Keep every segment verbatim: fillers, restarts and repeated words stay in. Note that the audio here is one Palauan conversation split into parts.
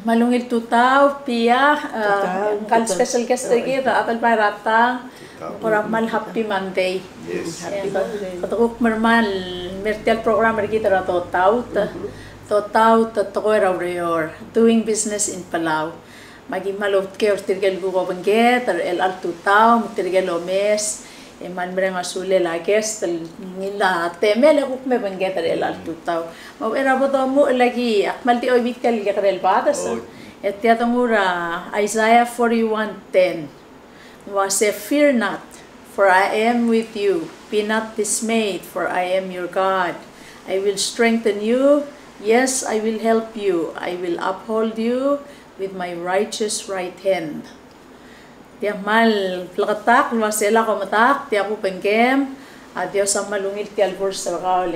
Me a ungil tutau, Pia, a, tutau, ngka el tutau. Special guest er kid, a Adelbai er a Tang, tutau. Kora kmal happy Monday. Yes. Happy Monday. Kede kuk mermang el mer tia el program er kid er a Dotaut. Mhm. Dotaut, tekoi er a ureor, doing business in Palau. Me aki kmal oudkeu er tirke el kuk obengked er chelecha el tutau, me tirke el omes, e kmal mereng a sulel a guest el ngilai a temel e kuk me obengked er chelecha el tutau. Me a uchei er a bo domuchel, aki, ak kmal di oibii tia el kekerei el bades. Oi. E tia a dongu er a Isaiah forty-one ten. Uase, "Fear not, for I am with you. Be not dismayed, for I am your God. I will strengthen you. Yes, I will help you. I will uphold you with my righteous right hand." Tia kmal bleketakl el uase lak omedakt, tia kuk obengkem, a Dios a kmal ungil tia el verse er kau el,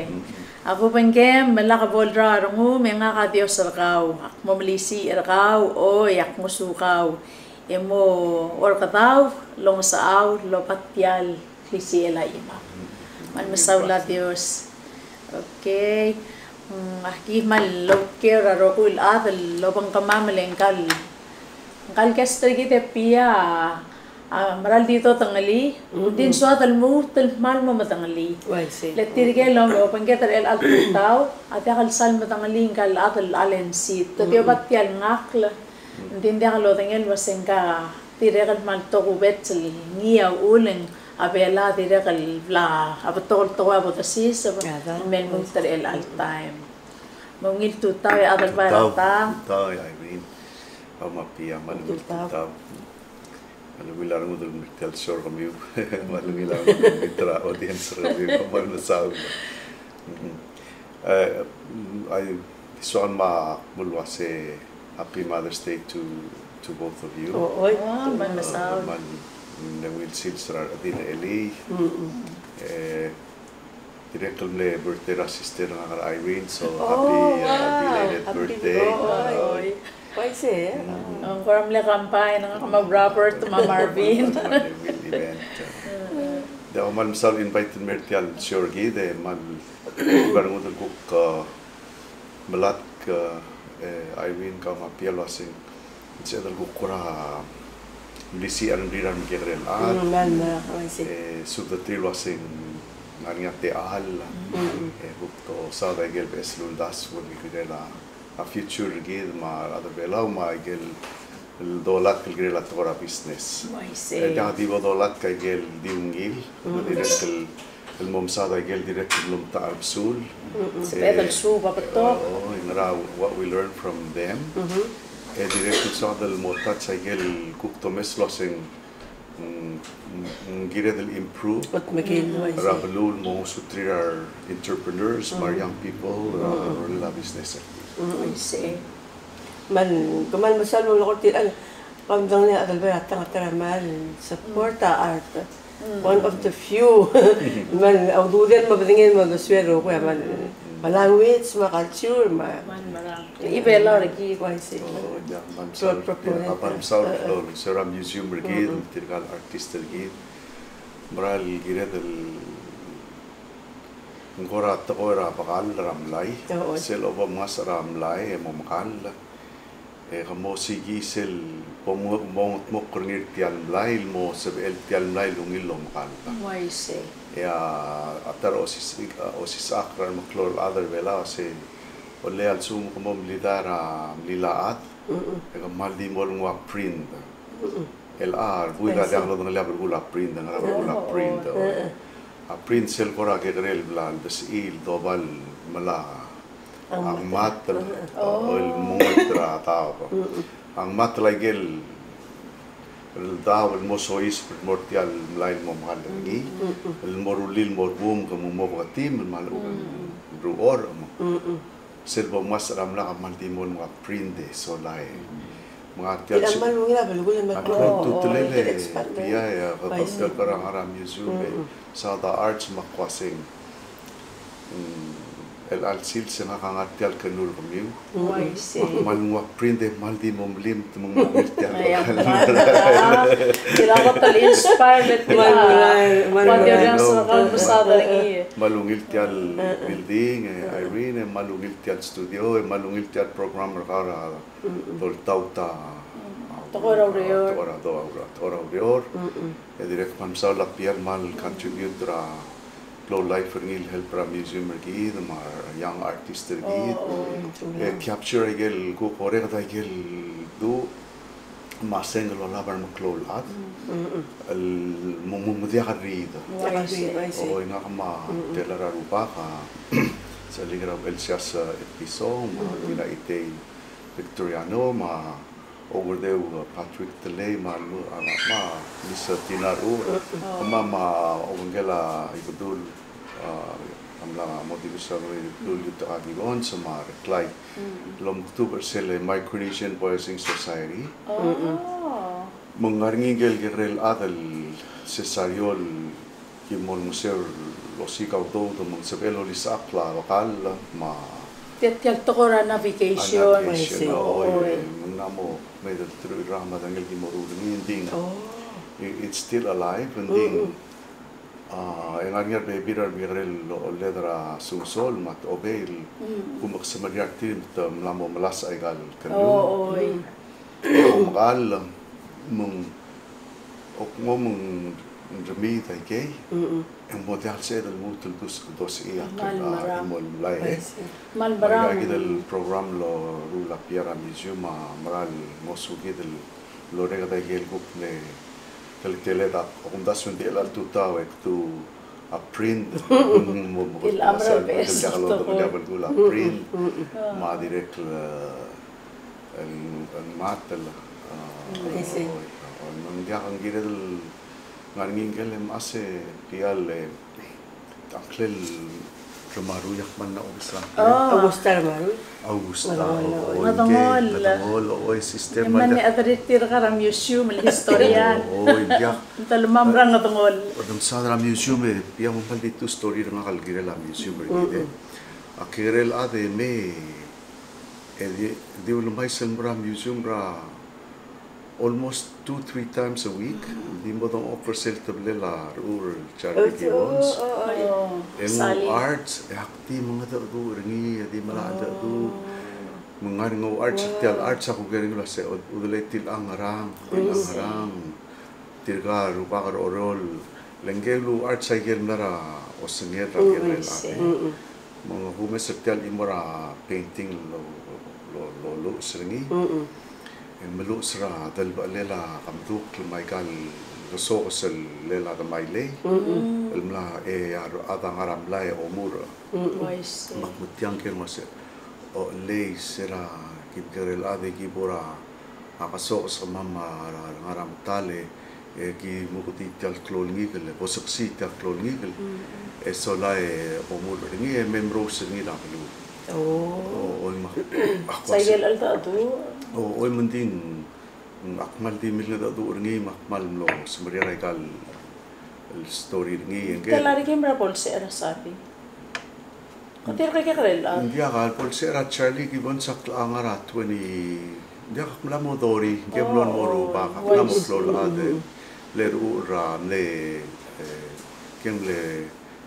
a kuk obengkem, me lak bo lerau a rengum, e ngak a Dios er kau, ak mo melisiich er kau, oi, ak ngosukau, e mo orrekedau el ongesechau el oba tia el klisichel a chimam. Kmal mesaul a Dios. Okay. Mm, aki kmal oudkeu er a rokui el chad el obengkemam el ngka el, ngka el guest er kid e Pia a, a mera el di dodengelii, ng di ng soad el lmuut el kmal mo medengelii. Uaisei. Le tirke el obengked er chelecha el tutau a diak el sal medengelii ngka el chad el Allen Seid. Te di oba tia el ngakl. Ng di ng diak lodengei el uase ngka dirrek el kmal tokubets el ngii a uchul e ng a Belau a dirrek el bla, a betok el tekoi a bo desiseb el me lmuut er chelecha el taem. Me ungil tutau e Adelbai er a Tang. Tutau, tutau, Irene. Kau me a Pia, me a ungil tutau. Me a ungil a rengud el mer tia el show er kemiu. Me a ungil a rengud el mer tia el audience er kemiu. Kmal mesaul. Mm. Eh, mm, ai, soak el mo uase happy Mother's Day to, to both of you. O, oi. Ah, kmal mesaul. Me a ungil sils er a rechad el elii. Mm-mm. Eh, dirrek el mle birthday er a sister er ngak er a Irene, so happy, uh, belated birthday. Happy birthday. Oi. Uaisei, e? Mm. Ng kora mle combine, ngak me a Robert, me a Marvin. Me a ungil event. Mm. Diak, kmal mesaul el invite el mer tia el show er kid, e kmal, kmal rengud el kuk, uh, melatk, uh, e Irene, kau me a Pia el uase ng sebeched el kuk kora melisiich a rengrir a remekekerei el chad. Mm, kmal, kmal, uaisei. E, subedeterir el uase ng ngar er ngii a techall, e kuk dosaod a ikel beches el uldasu el kirel a a future er kid me a rechad er a Belau me a ikel dolatk el kirel a tekoi er a business. Uaisei. E diak di bo dolatk a ikel di ungil, me dirrek el, el mo mesaod a ikel dirrek el mlo metacherbesul. Mm-mm. Sebeched el suub a betok. O, e ngera what we learn from them. Mm-hmm. E dirrek el soad el mo touch a ikel kuk domes el uase ng ng, ng, ng kired el improve er a beluu el mo ngosuterir a re entrepreneurs me a re young people er a, er a business. Uaisei. Me ng kmal mesaul el mo leko er tirke el, kau me a Adelbai er a Tang a ta er a kmal support a art. One of the few. Me ng, a ududir me a bedengir me a dosuir el rokui a kmal, me a language, me a culture, me a Ibelau er kid. Uaisei. O, diak, kmal mesaul, kmal mesaul el, se er a museum er kid, tirka el artist er kid. Mera el kired el, ng kora tekoi er a bekall er a mlai. Sel oba mngasech er a mlai e mo mekall. E ke mo osiik sel bo mo, mo ngedmokl er ngii er tia el mlai el mo sebechel tia el mlai el ungil el omekall. Uaisei. E a ta er a osisechakl er a remeklou el chad er a Belau a se Olei a lsekum ke mo melidai er a mlilachad, e ke kmal di mo nguu a print. El a, buik a diak lodengelii a belkul a print, ngera belkul a print. A print sel kora kekerei el bla, el besechii, el dobal, mla, a ngmatl, el mengoit er a daob. A ngmatl a ikel, el daob el mo soiseb el mo er tia el mlai el mo mekall er ngii, el mo rullii el mo rubum ke mo mo beketim, el mla lechub e ng rechorech. Sel bo mngasech er a mlai a kmal di mo nguu a print e sola e. Me ng ngar tia el, a kmal ungil a belkul e me a kmal ultutelel e tia e, a kmal ultutelel er a ngar er a museum e. Sa the arts me a kuaseng. el chelsel se ngak a ngar tia el kernul er kemiu. Uaisei. Ak kmal nguu a print e kmal di mo melilt me ng ungil tia el. Ai, ak kmal, ah, di lak bo el inspire el tia. Kmal ungil, kmal ungil. Kmal ungil tia el building, e, Irene, e kmal ungil tia el studio, e kmal ungil tia el program er kau er a doltaut a, a, tekoi er a ureor. Tekoi er a, tekoi er a ureor. E dirrek kmal mesaul a Pierre el kmal contribute er a klou el life er ngii el help er a museum er kid, me a young artist er kid. E capture a ikel kuk orreked a ikel duch, me a sengk el olab a remeklou el chad el mo, mo, mo diak a riid. Uaisei. Oi, ngak me a teller er a Rubak, a, sel Iker Elsias, e, Episo, me a Tina Itei Victoriano, me a Oudeu, e, Patrick Telei, me a, me a, me a Miss Tina Ru, me a, me a obengkel a Ibedul, a, a mla mo dibus a Ibedul Yutaka Gibbons, me a Reklai. El omekdubech er sel Micronesian Voicing Society. Oh. Me ng ngar er ngii ngikel kekerei el chad el Cesario el ki mo olengeseu el osiik a udoud me ng sebechel olisechakl a bekall me a tia, tia el tekoi er a navigation. A navigation, oi, oi. Me ng mla mo mei el teruich el rak me a medengei el ki mo ruul er ngii, ng di ng, i-, it's still alive, ng di ng, a, e ng ngar er ngii a rebebil er a remekekerei el oled er a Sonsorol me a Techobei el kumekesemeriar er tir me te mla mo melasech aika el kernul. Oi. Omekall, me ng, ok, ng mo me ng remiid aikei, e ng mo diak el sebeched el lmuut el dus, dosechii a kmal, a, meram. Mo el mlai, e. Kmal meram. Aika kid el program el loruul a Pierre er a museum a mera el ngosukid el orreked a ikel kuk mle teleteled a, a kumdasu e ng di chelecha el tutau e kdu a print, mo, mo, el mera el beches el tekoi. Mo, mo, mo, mo, mo, a print, me a dirrek el, el, el matel, a, oi, oi, me ng diak, ng kired el ngar er ngii ngikel mechas e tia el, e, a ngklel Remarui a kmal mla obes er a ngklel. Oh. Augusta Remarui. Augusta, Ngadengol. Oi, Ngadengol. Ngadengol, oi, sister. E mle chederir tirka er a museum el historian. Oi, diak. Ng telemam er a Ngadengol. Kede mesaod er a museum e, tia me ng kmal di two story er ngak el kirel a museum er kid e. A kekerei el chad e mei, e di, di ulemais el mo er a museum er a almost two, three times a week. Di mo dengchokl er sel tebelel a rechur el Charlie Gibbons. E nguu arts, e ak di mengedecheduch er ngii, e di mla mengedecheduch. Me ng ngar er ngii a arts, tia el arts a kuker er ngii el uase, udelei tia el ngerang, tia el ngerang. Tirka el rubak er a Oreor, le ngike el arts a ikel mla er a osengel er a kekerei el chad. Me ng kumes er tia el chimo er a painting el lo, lo, lo, loluches er ngii. E meluches er a delebechelel a kemedukl me aika el kesokes el lel a demailei. El mla, e a rechad a ngar er a mlai e omurech. Me ak mo tiang ker me se, o, lei, se er a ki kekerei el chad e ki bo er a a kesokes kemam a ngar er a metall e ki mukedii tia el klou el ngikel, e boseksii tia el klou el ngikel. E sola e omurech er ngii e me mrous er ngii er a beluu. O, oi me ak, sa ikel cheldecheduch. O, oi me ng di ng, ak kmal di milngedecheduch er ngii me ak kmal mlo semeriar aika el story er ngii. Ng tela er kid me a bo lsecher a Sabi. Ng diak, a bo lsecher a Charlie Gibbons a klengar er a twenty, ng diak, ak mla mo thirty, ng mlo mo rubak, ak mla mo klou el chad e le rechur er a mle, e, ng mle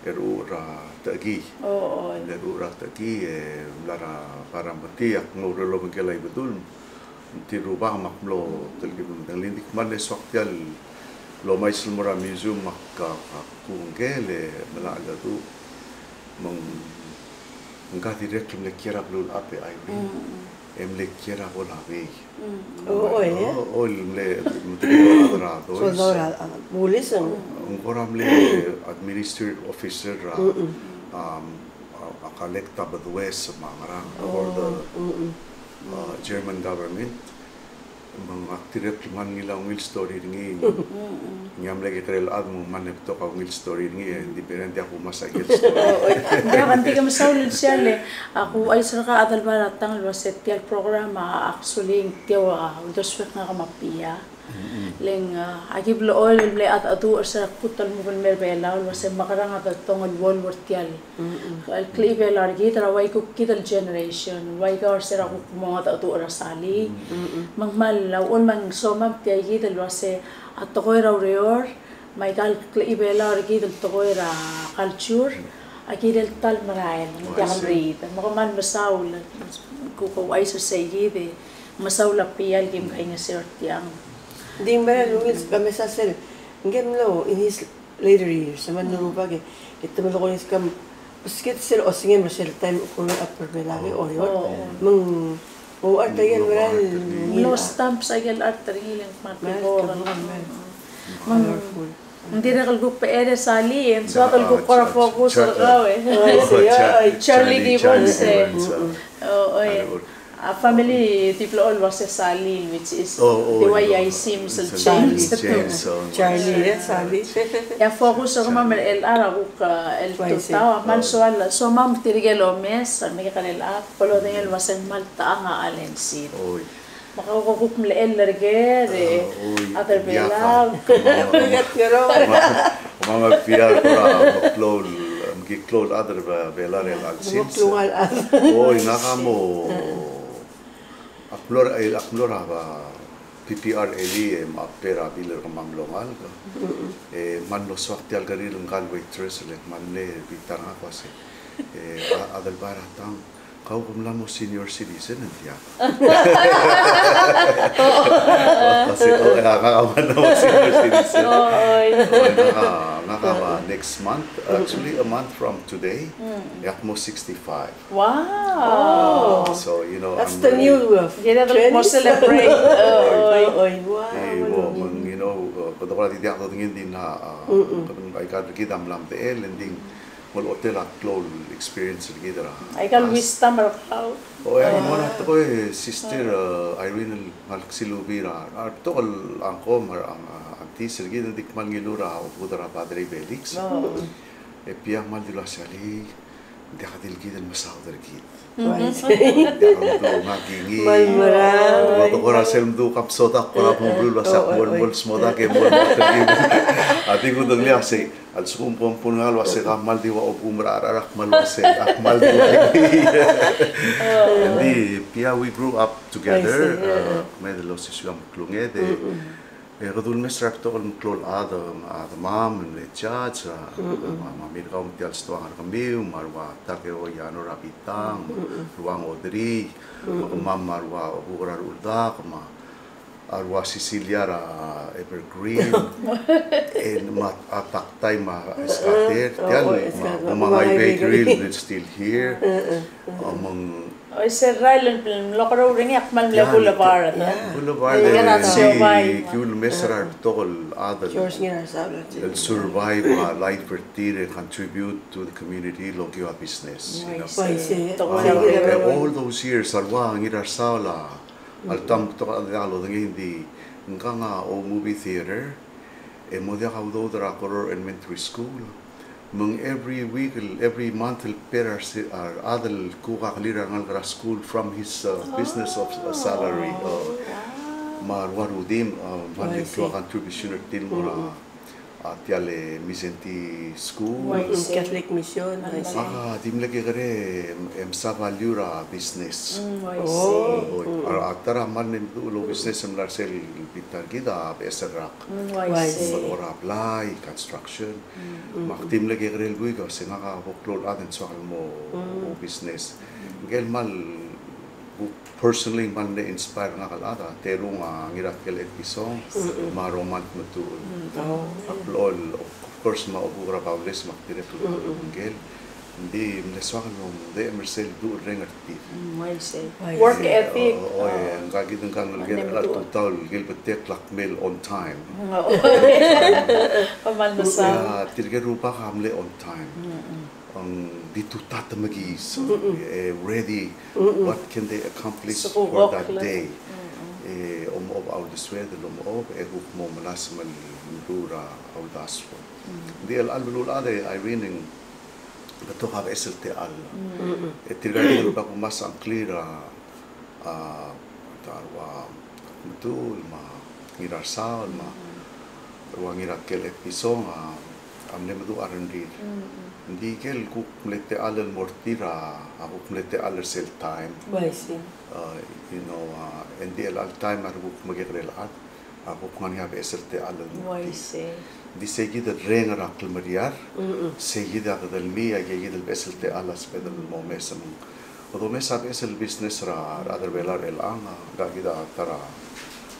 rechur er a Techekii. Mle rechur er a Techekii, e mla er a Parametii, ak mlo oureor el obengkel a Ibedul. Tir rubak me ak mlo telkib el medengei, ng di kmal mle soak tia el lomais el mo er a museum me ak, ak kuk ngkel e mla cheldecheduch. Me ng, ngka dirrek el mle kiei er a beluulechad e Irene. E mle kiei er a Pohnpei. O, oi, o, el mle, mle kiei er a Dois. Ng kora mle administrative officer er a, um, a, a collect a bedues me a ngerang, a, for the, a, German government. Me ngak dirrek el kmal ngilai a ungil story er ngii. Ngii a mle kekerei el chad me ng kmal betok a ungil story er ngii, e ng di bereng e ng diak kumes a ikel story. Ng diak, ng di ke mesaul el sel, a, kuuchais er kau a Adelbai er a tang el uase tia el program a, actually, ng tia a uldesuek ngak me a Pia. Le ng, a, aki blechoel el mle cheldecheduch er se er a kuk ta el mo kmo el mei er a Belau el uase mekerang a dotong el uolab er tia el klechibelau er kid er a ua kuk kid el generation, ua kau er se er a kuk mo cheldecheduch er a Sali. Me ng kmal a uchul me ng somam tia kid el uase a tekoi er a ureor me aika el klechibelau er kid el tekoi er a culture a kirel ta el merael, ng diak el riid. Me kmal mesaul, kuk ouchais er sei kid e mesaul a bai el kim kaingeseu er tiang. Ng di mera el ungil, ka mesa sel, ng mlo, in his later years, me ng rubak e, e te mlo kongei sel kam, besked sel osengem er sel taem el kuk Upper Belau e Oreor. Me ng, o, art er ngii el mera el, mlo stamp sa ikel art er ngii el ng kmal kebor. Me ng, ng dirrek el kuk beches er a Sali, e ng soak el kuk kora focus er kau e. Charlie Gibbons e. O, oi. A family di blechoel el uase Sali, which is, di ua ia Sims el James. Charlie, e, Sali. E a focus er kemam er chelecha el kuk, a, el tutau, a kmal soal, somam tirke el omes, a mekekerei el chad, bo lodengei el uase ng kmal techang a challenge er Me kau ko kuk mlechell er ker, e, a chad er Belau. Kemam a piar kora meklou, meklou el chad er Belau er a elecha el sils. Oi, ngak a mo, ak mlo er, ak mlo er a P P R elii e me a per a bill er kemam el ongalek. E, me ng mlo soak tia el kerir ngka el waitress el kmal mle bita er ngak el uase, e, a, a chad er Belau a tang. Kau kom mla mo senior citizen, ng diak. Ua se, o, e, ngak a mla mo senior citizen. O, oi. O, ngak a, ngak a mla next month, actually a month from today, e ak mo sixty-five. Wow. So, you know, that's the new, uh, trend. Mo celebrate. O, oi. O, oi, wow. E, mo, me ng, you know, uh, kede kora di diak dodengei, ng di na, uh, kede, aika kid a mla medechel, e ng di ng mlo otel a klou el experience er kid er a. Aika el wisdom er kau. O, e, a mo er a tekoi, sister, e, Irene el ngalek sel ubi er a, a rebetok el ngkong me a, a, aunties er kid, ng di kmal ngiluu er a obekud er a Padre Felix. E tia kmal dilu el uase, ng diak di el kid el mesaod er kid. Ng diak el mdu ngak ngii. Kmal mera. Kora sel mdu kam sodak, kora mo meruul el uase ak mo, mo smodak e mo, mo. A di kudengelii a sei. A lsekum kom kmo ngak el uase ak kmal di ua obum er a cherechar, ak kmal uase, ak kmal di ua. Ng di tia we grew up together, e, me de losisiu a klunged, e, e kede ulemes er a rebetok el meklou el chad, a demam, el mle judge, a, me a Mirkau me tia el stoang er kemiu, me a rua Takeo Yano er a Bitang, me a rua Ngodrii, me kemam me a rua Obuk er a Ruldak, me a a rua Cecilia er a Evergreen, e me a Taktai me a Eskater, tia el me a Umangaibe Grill, it's still here. O, me ng. O, se el rael el mlo kerreu er ngii a kmal mle boulevard. Boulevard, e, ng di ki ulemes er a rebetok el chad el survive a life er tir e contribute to the community el okiu a business, you know. All those years, a rua Ngirarsaol a A lta mtok a diak lodengei, ng di ngkang a ou movie theater, e mo diak a udoud er a Koror Elementary School. Me ng every week, every month el per a rechad el kuk a kelir a rengalek er a school from his, uh, business of, uh, salary. Uh, me a rua Rudim, uh, me a di klou a contribution er tir el mo er a a tia el Mindszenty School. Catholic Mission. A di mle kekerei e msa value er a business. A ta er a kmal mle meduch el business el mla er sel bita er kid a beches el rak. Me kora blai, construction. Me ak di mle kekerei el buik el uase ngak a bo klou el chad e ng soak el mo business. Ngike el kmal personally, ng kmal mle inspire er ngak el chad a terung a Ngirakel Etpison, me a Roman Tmetuchl. A blechoel, of course, me a Obuk er a Baules me a Ktirek el Ungel. Ng di mle soak el omdechem er sel duch el reng er tir. Work ethic. O, e, ngka kid ngka el ngelekek er a tutau el ngelbetek el kmal on time. Tirke el rubak a mle on time. Ng di tutau te mekiis, e, ready, what can they accomplish for that day? E, omochob a uldesued el omochob, e kuk mo melasem el meruul er a uldasu. Ng di el chelecha el beluulechad e Irene, ng betok a beches el techall. E tirka el rubak a kumes a ngklir a, a, ta er a ua Tmetuchl me a Ngirasaol me a rua Ngirakel Episong a, a mle meduch a rengrir. Ng di ikel kuk mle techall el mo er tir a, a kuk mle techall er sel taem. Uaisei. Uh, you know, uh, e ng di chelecha el taem a rekuk mekekerei el chad a kuk ngar er ngii a beches el techall el mo er tir. Uaisei. Ng di sei kid el reng er a klemeriar, sei kid a kede lmii a ike kid el beches el techall a sebeched el mo omes me ng odomes a beches el business er a, er a rechad er Belau er chelechang, a, ngka kid a ta er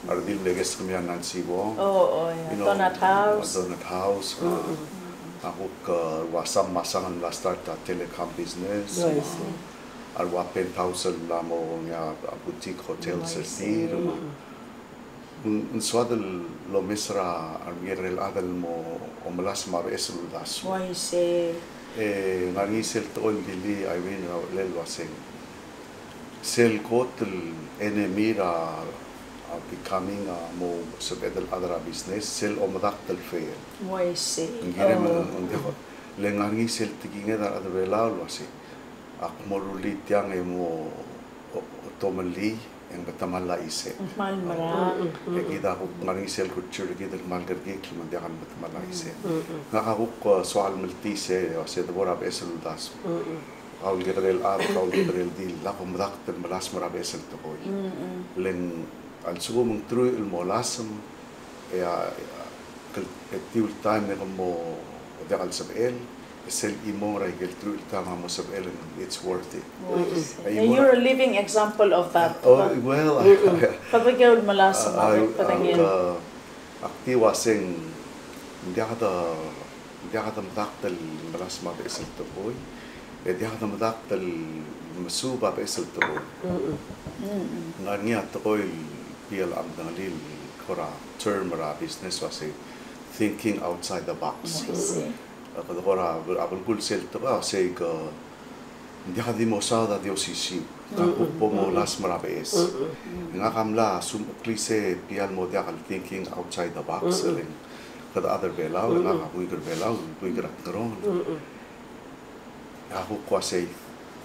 a redil el mle kesk er kemiu a Nancy Wong. Oh, oh, yeah. You know, Donut House. A Donut House, a, a kuk, a, ua Sam Masang el mla start a telecom business, a, a ua Penthouse el mla mo ngii a, a boutique hotels er tir, a, Ng, ng soad el omes er a remekekerei el chad el mo omelasem a beches el uldasu. Uaisei. E ng ngar er ngii sel tekoi el dilii, Irene, er a uchelel el uaseng, sel kot el enemy er a, a becoming a mo sebeched el chad er a business, sel omedakt el fail. Uaisei. Ng kirem el, ng diak, le ng ngar er ngii sel tekinged a rechad er Belau el uasei, ak mo rullii tiang e mo o-, otomellii e ng metemall a chisel. Kmal mera. E kid a kuk ngar er ngii sel culture er kid el kmal kerekikl me ng diak el metemall a chisel. Ngak a kuk, e, soal meltii sei, e, se de bo er a beches el uldasu. Kau el kekerei el chad, kau el kekerei el dil, ak omedakt el melasem er a beches el tekoi. Le ng a lsekum ng truich el molasem, e a, e a, kel, e tiu el taem e ke mo diak el sebechel, e sel chimong er a ikel truich el taem a mo sebechel, it's worth it. Uaisei. E, and you're a living example of that. Oh, well, kede kau el melasem a, a, a, ak di uaseng, ng diak de, ng diak de medakt el melasem a beches el tekoi, e diak de medakt el mesuub a beches el tekoi. Ng ngar er ngii a tekoi el tia el medengelii el kora term er a business, uasei thinking outside the box. Uaisei. E kede kora, a belkul sel tekoi, uasei ke, ng diak di mo saod a di osisiu. Ak kuk bo molasem er a beches. Ngak a mla sumecheklii se tia el mo diak el thinking outside the box, le ng kede chad er Belau, ngak a buik er Belau, buik er a Ngerong. A kuk uasei,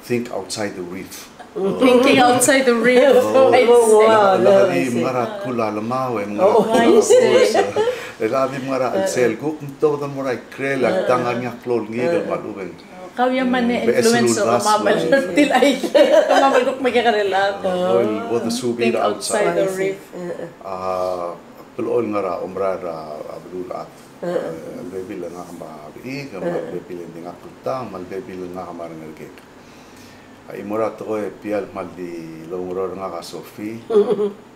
think outside the reef. Thinking outside the reef. Oh, uaisei. Lak di mngar er a tkul a lemau e mngar er a tkul a lemau. Uaisei. E lak di mngar er a chelsel, kuk mtobed el mo er a ikrel, a tang a ngar er ngii a klou el ngikel me a lechub e ng Kau a mle influence er kemam el tir a ikel, kemam el kuk mekekerei el chad. Oi, bo de subii er a outside. Think outside the reef. A, blechoel ngar er a omerael er a beluulechad. A, a bebil e ngak me a Bechik, me a bebil e ng di ngak el tang, me a bebil e ngak me a Rengelekek. A chimo er a tekoi e tia el kmal di loungeror er ngak a Sophie,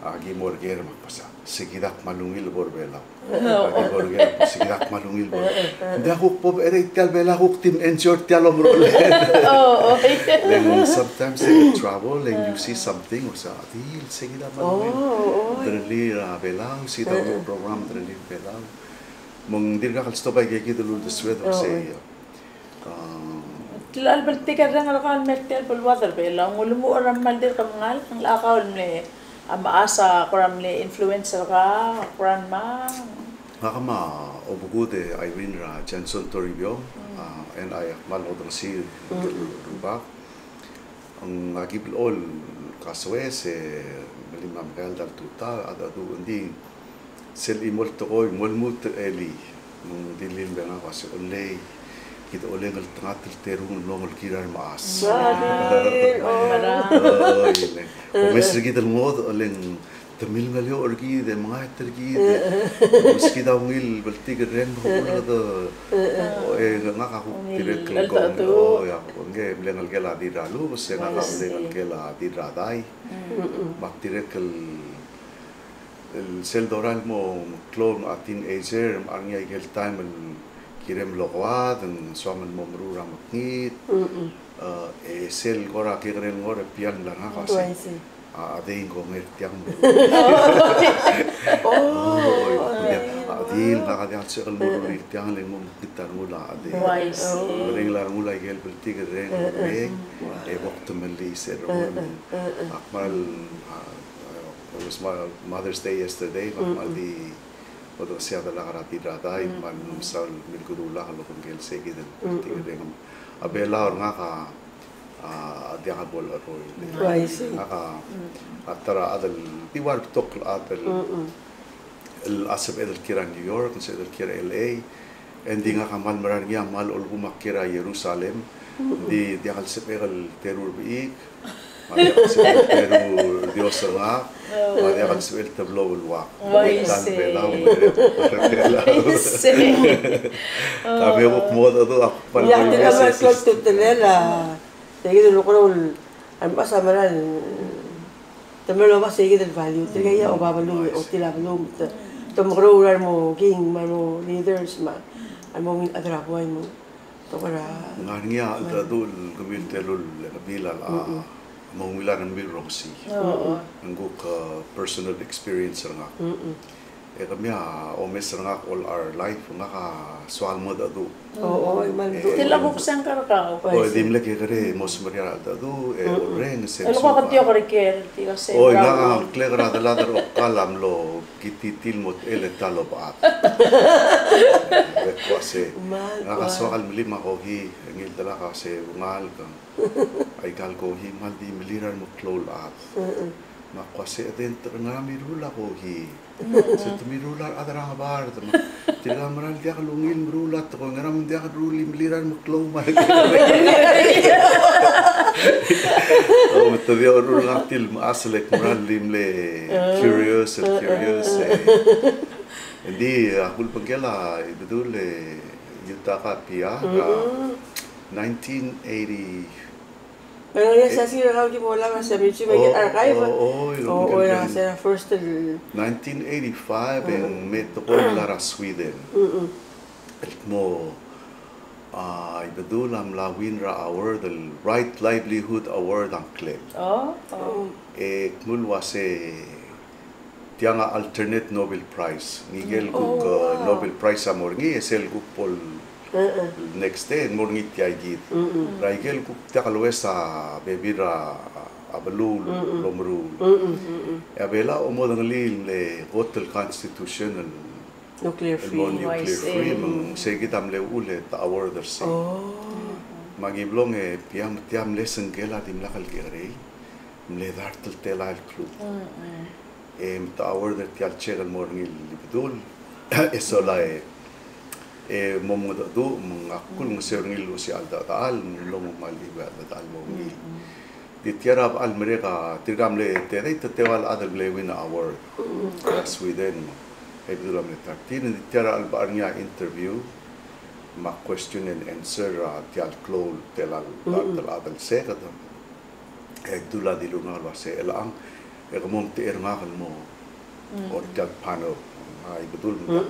a ki mo er ker me ak mesa, se kid a kmal ungil bo er Belau. A ki bo er ker, se kid a kmal ungil bo er. Ng diak kuk bo becherei tia el Belau, kuk di meng short tia el omerolel. Oh, oh. Then sometimes in trouble, then you see something, o sea, di, se kid a kmal ungil. Oh, oh. Derellii er a Belau, se kid a ungil program, derellii er a Belau. Me ng dirkak el stop a ike kid el uldesued, o sei. A, tia el bltikerreng er kau el mer tia el beluad er Belau, ng ulemuchel er a kmal dirk mengalek, ng locha kau el mle, a mechas a kora mle influence er kau, kora ngmai. Ngak me a obekuk e Irene er a Johnson Toribiong, a, and I a kmal odengesii el rubak. Ng aki blechoel kasoes e melim a Mikael Daltuta, a, a, a, ng di sel chimo el tekoi, mo lmuut er a elii. Me ng di lilimekngak a se, olei, kid a oleng el tengat el terung el mlo ngelekiu er a remechas. Oi, le. Omes er kid el ngodech, oleng te milengeloch er kid, e mengaet er kid, e, omes kid a ungil bltikerreng, me a kuk, e, ngak a kuk dirrek el kong, o, ia, kuk, ngke mle ngelekel a Dirralubes, e ngak a mle ngelekel a Dirradai. Me ak dirrek el, el sel dorael el mo klou a teenager, me a ngar er ngii a ikel taem el kirem el okoad, ng soam el mo meruul er a mekngit, e, e sel kora kekerei el ngor e tia el mla er ngak a se, a chedei ng kongei er tiang. Oi, a chedei, ngak a diak el sebechek el mo rullii er tiang, le ng mo mekngit a rengul a chedei. Mereng a rengul a ikel bltikerreng, e, e bo ktemellii se rengul. Ak kmal, a, it was my Mother's Day yesterday, me ak kmal di odengesii a delak er a Dirradai, me ng kmal mesaul el milkeduulak el obengkel se kid el bltikerreng. A Belau er ngak a, a, diak bo lecheroid. Ngak a, a ta er a chad el di ua rebetok el chad el el sebeched el kiei er a New York, ng sebeched el kiei er a L A, e ng di ngak a kmal mera er ngii a kmal olkuk me a kiei er a Jerusalem, ng di diak el sebechek el teru er a bechik, me a diak el sebechek el teru er a Dios er ngak, me a diak el sebechek el teblo el uak. Uaisei. Ka me kuk mo dedu a kmal. Ia, tirka el klou el tutelel a, tirka el klou el, a mechas a mera el, te mlo oba seikid el value, tirka a oba beluu, otil a beluu, te, te mo klou el mo king, me a mo leaders, me a mo ungil a chad er a buai, mo Ng ngar er ngii a cheldecheduch el kemiu el telul el kemiu el a mo ungil a rengmiu el rokui. Ng kuk, eh, personal experience er ngak. E kemiu a omes er ngak all our life, ngak a soal mo decheduch. Oi, di mle kekerei e mo smeriar a cheldecheduch, e orrenges e ng soal. Oi, ngak a ngklek er a delad er a Okkal a mlo kititil mo techel e ta el obechad. E kuk uase, ngak a soak el melim a kohi, e ngii el delak a uase, "Ungalek, aika el kohi, kmal di melir a remeklou el chad." Me ak uase, "E de ng te ngar er ngii a mirruul a kohi?" "Se te mirruul a rechad er a ngebard." Me tirka a mera el diak lungil meruul a tekoi, "Ngera me ng diak ruul e melir a remeklou?" Me a le O, me te di oureor er ngak tia el mechas el kmal di mle curious, el curious, e. Ng di, a, kulebengkel a Ibedul e Yutaka Pia, a, nineteen eighty. Pero ya se hacía el último la se me hizo el archive. O, o, o, ya se era first el nineteen eighty-five, e ng me tekoi el mla er a Sweden. El kmo, a, Ibedul a mla win er a award, el Right Livelihood Award a ngklel. O, o. E kmo el uase tiang a alternate Nobel Prize. Ngike el kuk, o, e, Nobel Prize a mo er ngii, e sel kuk bo el next day, e mo er ngii tia kid. Er a ikel kuk diak lomes a bebil er a, a beluu el omeruul. E a Belau a mo dengelii el mle kot el constitution el nuclear free. El mo nuclear free, me ng sei kid a mle uchul e te award er sei. O. Me a ki mlong e Pia, me tia mle sengkel a dimlak el kekerei, mle dart el telael el kluk. E me te award er tia el check el mo er ngii el Ibedul, e sola e, e mo mengedecheduch, me ngak a kulengeseu er ngii el ua se a cheldechedechal, me ng mlo mo kmal di ua cheldechedechal el mo ungil. Di tia er a bechal merek a, tirka mle tedei, te teua el chad el mle win a award er a Sweden, me a Ibedul a mle thirteen, di tia er a chelebachel er ngii a interview, me a question and answer er a tia el klou el telael el chad el seked. E Ibedul a dilu er ngak el uase, "Chelechang, e ke mo omtechei er ngak el mo er tia el panel." A Ibedul me a,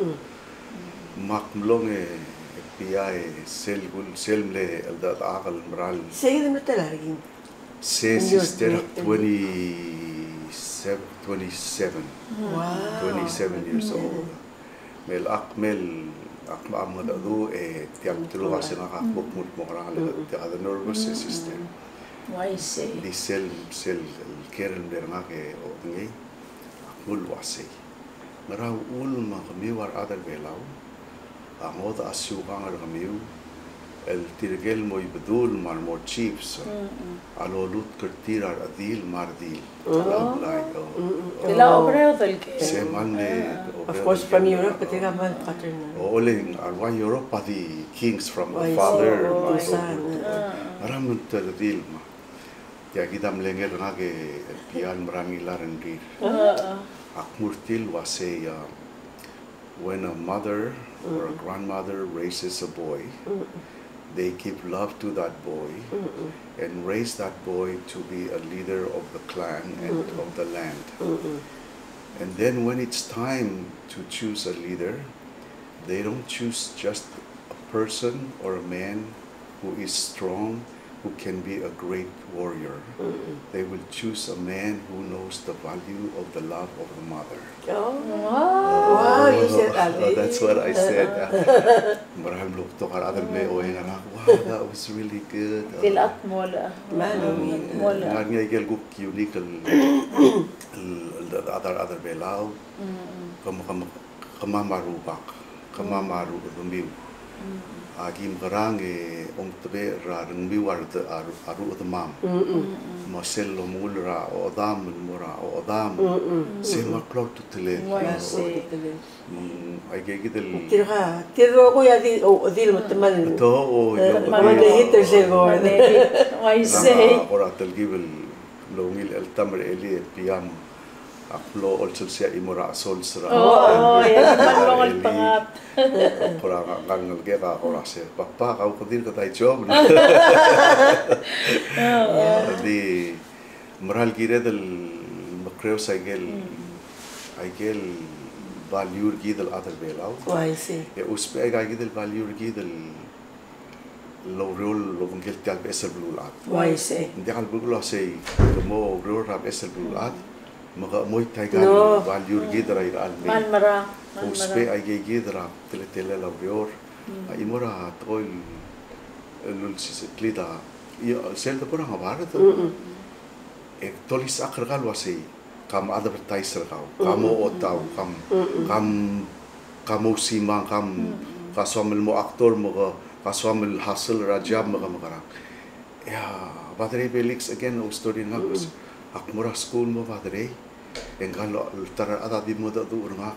me ak mlong e Pia e sel kul, sel mle cheldechedechak el mera el. Sei kid el mle telael er kid? Se sister a twenty-seven, twenty-seven. Wow. Twenty-seven years old. Me ak mle, ak mle mengedecheduch e tia el bdelul a se ngak a kmo kmo kmo ngerang, le tia a de nervous e sister. Uaisei. Di sel, sel ker el mle er ngak e odengei, ak mle uasei, "Ngera uchul me kemiu a rechad er Belau a ngodech a siukang er kemiu el tirke el mo Ibedul me a remo chiefs a lolutk er tir a rechedil me a redil." Of course, from Europe, kede ka mle pattern. O, le, a rua Europe a di kings from the father, me a son. Ngera me ng te redil me. Tia kid a mle ngii er ngak e Pia el mera el ngilai a rengrir. Ak mo er tir el uasei, uh, when a mother or a grandmother raises a boy, they give love to that boy and raise that boy to be a leader of the clan and of the land. And then when it's time to choose a leader, they don't choose just a person or a man who is strong, who can be a great warrior. They will choose a man who knows the value of the love of the mother. Oh. Wow, you said that. Oh, that's what I said. Mera el mlo betok a rechad el me oeng er ngak, "Wow, that was really good." Tia el chad a mle, mle. Ng ngar er ngii a ikel kuk unique el, el, el, el chad er a Belau. Kemam, kemam, kemam a rubak, kemam a rechedemiu. A ki mekerang e ongtebechel er a rengmiu a rede-, a ru-, a rudemam. Me sel lomengull er a ochedam el mo er a ochedam. Se me a klou a ultutelel. Uaisei. Me ng aike kid el tirka, tir rokui a di, o, di el metemall. Beto, o, e, o, metemall. Metemall. Uaisei. Kora telkib el ungil el taem er a elii e piam. Ak mlo olsel sei a chimo er a chesols er a. O, e, e, e, e, e, kora ngar-, ngalek a kora se, "Papa, kau kede dirk dai job." Di mera el kired el mekreos aikel, aikel value er kid el chad er a Belau. Uaisei. E ousbech aika kid el value er kid el oureor el obengkel tia el beches el beluulechad. Uaisei. Ng diak el belkul a sei, ke mo oureor er a beches el beluulechad, me ke chemoit aika el value er kid er a irechar el mei. Me a lmerang, me a lmerang. Ousbech aika kid er a teletelel a ureor. A chimo er a tekoi el ulsisecheklid a, sel debo er a ngebard. E dolisechakl er kau el uasei, ka mo advertise er kau, ka mo otau, ka m-, ka m-, ka mo ousimang, ka m-, ka soam el mo actor, me ke, ka soam el hustle er a job, me ke mekerang. E a Padre Felix again, a story er ngak, ak mo er a skuul el mo Padre, e ngka el ta er a rechad a di mengedecheduch er ngak,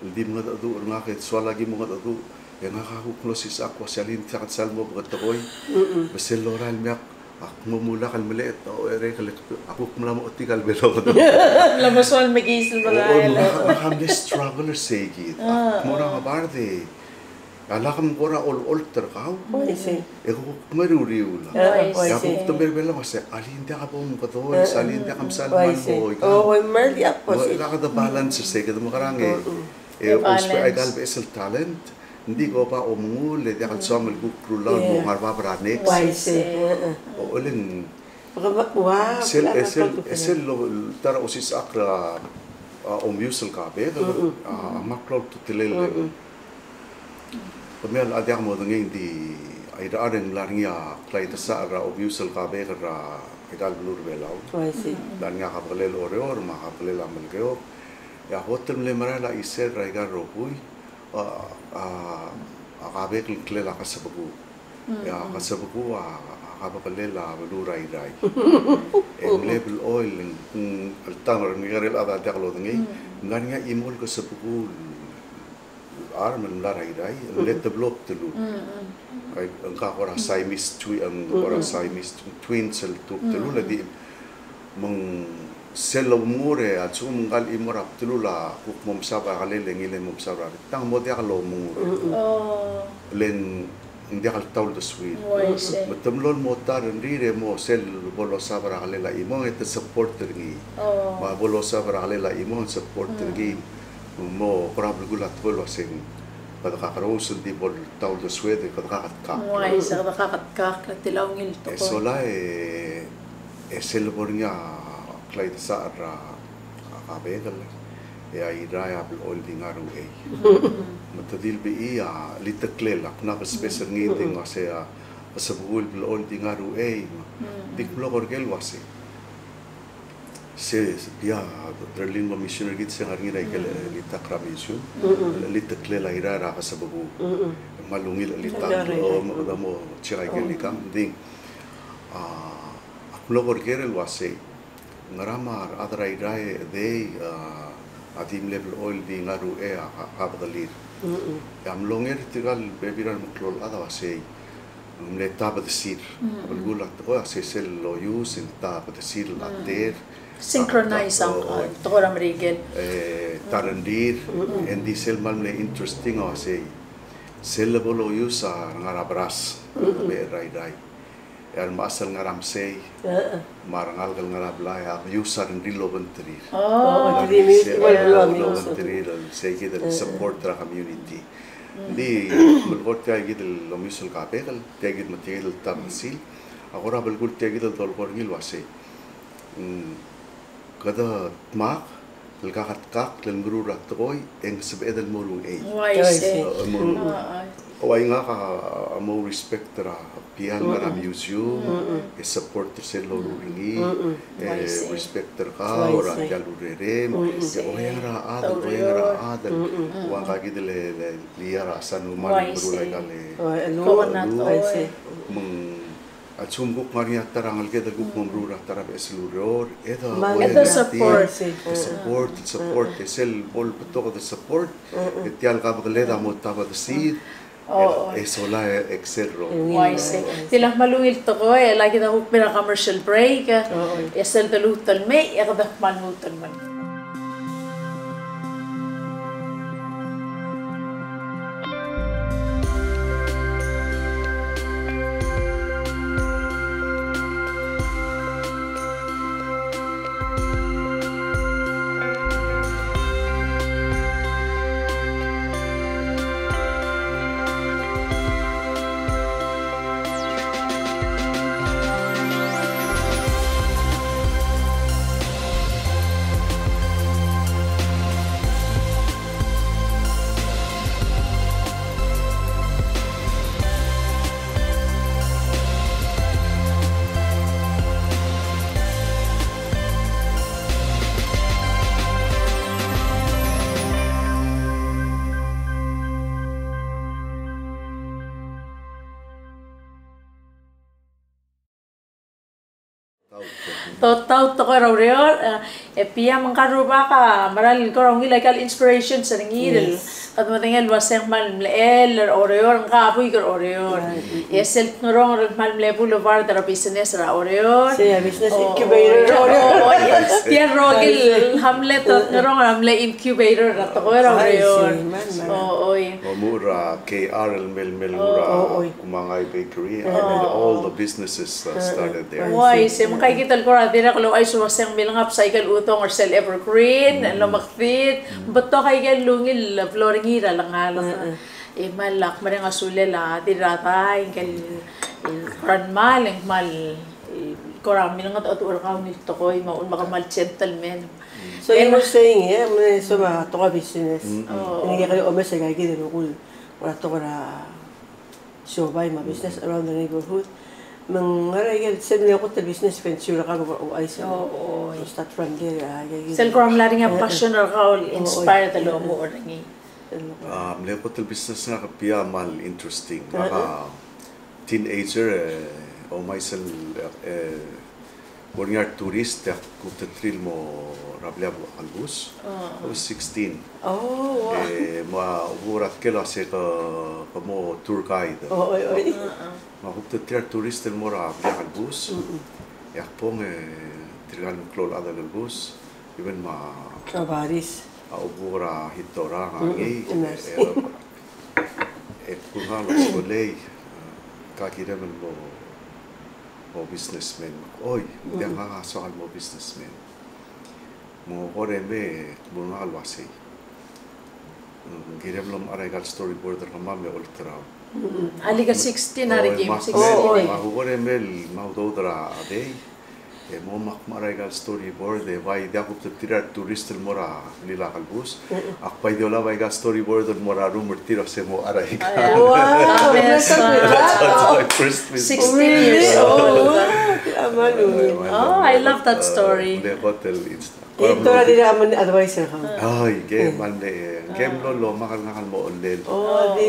el di mengedecheduch er ngak, e soal a ki mengedecheduch, e ngak a kuk mlo sisechakl el uasei alii, ng diak el sal mo beketekoi, me sel lorael el mei ak, ak mo mulak el melecha, o, e, er a ikel, ak kuk mla mo otik el beluu. Mla mo soal mekiis el merael. O, ngak, ngak a mle struggle er sei kid. Ak mo er a ngebard e a lak mkora olecholt er kau. Uaisei. E kuk mei er a uriul. Uaisei. E a kuk te mei er a Belau a se, alii, ng diak bo mkedoi, se alii, ng diak msal mal mo ika. O, oi, mer di a, me lak de balance er sei, kede mekerang e, e ousbech aika el beches el talent, ng di ko ba omengull, e diak el soam el kuk rullii el mo ngar er a bab er a next. Uaisei. O, oleng. Sel, e sel, e sel lo, ta er a osisechakl er a, a, Omius el Kabek, a, a, me a klou a ultutelel. Kemiu a diak modengei, ng di a irechar e ng mla er ngii a klaidesachel er a Omius el Kabek er a, aika el beluu er a Belau. Uaisei. Ng mla er ngii a Kabekelel Oreor, me a Kabekelel a Melekeok. E a kot el mle merael a chisel er aika el rokui, a, a, a Kabek el ngklel a Kesebekuu. E a Kesebekuu a, a Kabekelel a beluu er a Irrai. E ng mle blechoel, ng, ng, el ta er a Merikel a diak lodengei, ng ngar er ngii a chimo el Kesebekuu el chad el mla er a Irrai, el mle teblo bdelul. Ai, ngka kora Siamese twi-, ng kora Siamese tw-, twins el teblo bdelul, e di Me ng sel lomengur e a lsekum ngka el chimo er a bdelul a kuk mo msab er a kelel e ngilai mo msab er a rechad, ng mo diak lomengur. Le ng diak el ta uldesuir. Me te mlo el mo ta rengrir e mo sel bo losab er a kelel a chimong e te support er ngii. Me a bo losab er a kelel a chimong e support er ngii. Mo kora belkul a tekoi el uaseng kede kakerous el di bo el ta uldesued e kede kaketkakl. Uaisei, kede kaketkakl, kede ungil tekoi. E sola e E sel bo er ngii a klaidesachel er a Kabekel, e a Irrai a blechoel di ngar er a uchei. Me te di lbii a cheliteklel a kna bespes er ngii, ng di ng uasei a Kesebekuu el blechoel di ngar er a uchei, me di kmo ko er ker el uasei. Se, se, bia, Darlene mo mission er kid se ngar er ngii er a ikel, e, cheliteklel er a mission. Cheliteklel a Irrai er a Kesebekuu. Me a ungil cheliteklel, o, me kede mo check a ikel ikang, ng di, a, ak mlo ko er ker el uasei, ngera me a rechad er a Irrai e dei, a, a di mle blechoel di ngar er a uchei a ka-, kabekelir. E a mlo nger tirka el bebil er a remeklou el chad a uasei, ng mle ta bedesir. A belkul a tekoi a uasei sel loius e ng ta bedesir el ta er. Synchronize a, o, a, tekoi er a Merikel. E, ta rengrir, e ng di sel kmal mle interesting a uasei, sel lebo loius a rengar er a beras, me er a Irrai. E a remechas el ngar er a mesei, me a rengalek el ngar er a blai, a meius a rengrir el obengterir. O, a rengrir el obengterir, el sei kid el support er a community. Ng di, melekoi tia kid el Omius el Kabekel, tia kid me tia kid el ta bedesir, a kora belkul tia kid el dolekoi er ngii el uasei. Mm, kede dmak, el kaketkakl el meruul a tekoi, e ng sebeched el mo er a uchei. Uaisei. E, e, mo er a uchei. Ua ngak a, a mo respect er a Pia el ngar er a museum, e support er sel loruul er ngii, e respect er kau er a tia el urerem, e oiang er a chad, oiang er a chad. Ua ngak kid el, el, el ia er a San Juan el meruul aika el, me ng a lsekum kuk ngar er ngii a ta er a ngeleked el kuk mo meruul er a ta er a beches el ureor, e de, e de support, e support, e sel bo lebetok e de support, e tia el kabekeled a mo tabedesid, e sola e excel rokui. Uaisei. Tia el kmal ungil tekoi, e lak kid a kuk mei er a commercial break, e sel de lmuut el mei, e kede kmal lmuut el mei. Totau tekoi er a ureor, e, e Pia me ngka el rubak a mera el kora ungil aika el inspirations er ngii el kede medengei el uasei ng kmal mlechell er a Oreor, ngka a buik er a Oreor. E sel kngerong el kmal mle boulevard er a business er a Oreor. Sei a business incubator er a Oreor. Tia el rokui el hamlet el kngerong er a mle incubator er a tekoi er a ureor. Oi. Omuchel er a K R el mei el, mei el nguu er a Kumangai Bakery, and then all the businesses, uh, started there. Uaisei, me ngka kid el kora dirrek el ouchais el uasei ng milngabs aike el udong er sel Evergreen, el omekdid, betok aike el ungil el blo er ngii er a lengalek. E kmal ak mereng a sulel a Dirradai, ngike el, el kora kmal, e kmal, e kora milengedecheduch er kau el ungil tekoi, me a uchul me ke kmal gentleman. So you were saying, e, me soam a tekoi er a business. Ngike el omes aika kid el rokui el kora tekoi er a siobai me a business around the neighborhood. Me ng ngar er ngii a sel mle kot el business e ng siu er kau el ouchais el start from there, a, sel kora mla er ngii a passion er kau el inspired el omuchel er ngii. A, mle kot el business er ngak er a Pia a kmal interesting. Ngak a teenager, e, omes el, e, Bo er ngii a retourist e ak kubetterir el mo er a blil a kelebus. I was sixteen. E mo, a, obo er a tkel a se ke, ke mo tour guide. Me ak kubetterir a retourist el mo er a blil a kelebus. E ak bong e tirka el meklou el chad er a kelebus. Even me a Baris. A obuk er a Hitora, ngii, e, e, e kuk ngak el uasei, e, ka kirem el mo, mo businessman. Oi, ng diak ngak a soak el mo businessman. Mo kora me, e kuk ngak el uasei, mm, kirem el omechar aika el storyboard er kemam e olterau. Alii, ke sixteen, a re kim sixteen. Me a kuk kora me el, me a udoud er a dei. E mo mak mechar aika el storyboard, e bai diak kubetterir a retourist el mo er a blil a kelebus. Ak bai di olab aika el storyboard el mo er a room er tir el uasei mo mechar aika. Wow, that's my first business. Sixteen years old. Oh, I love that story. Mle kot el insta. E tor a dirrek el advice er kau. Ai, ke kmal mle, ke mlo lomak el ngak el mo olel. Oh, di,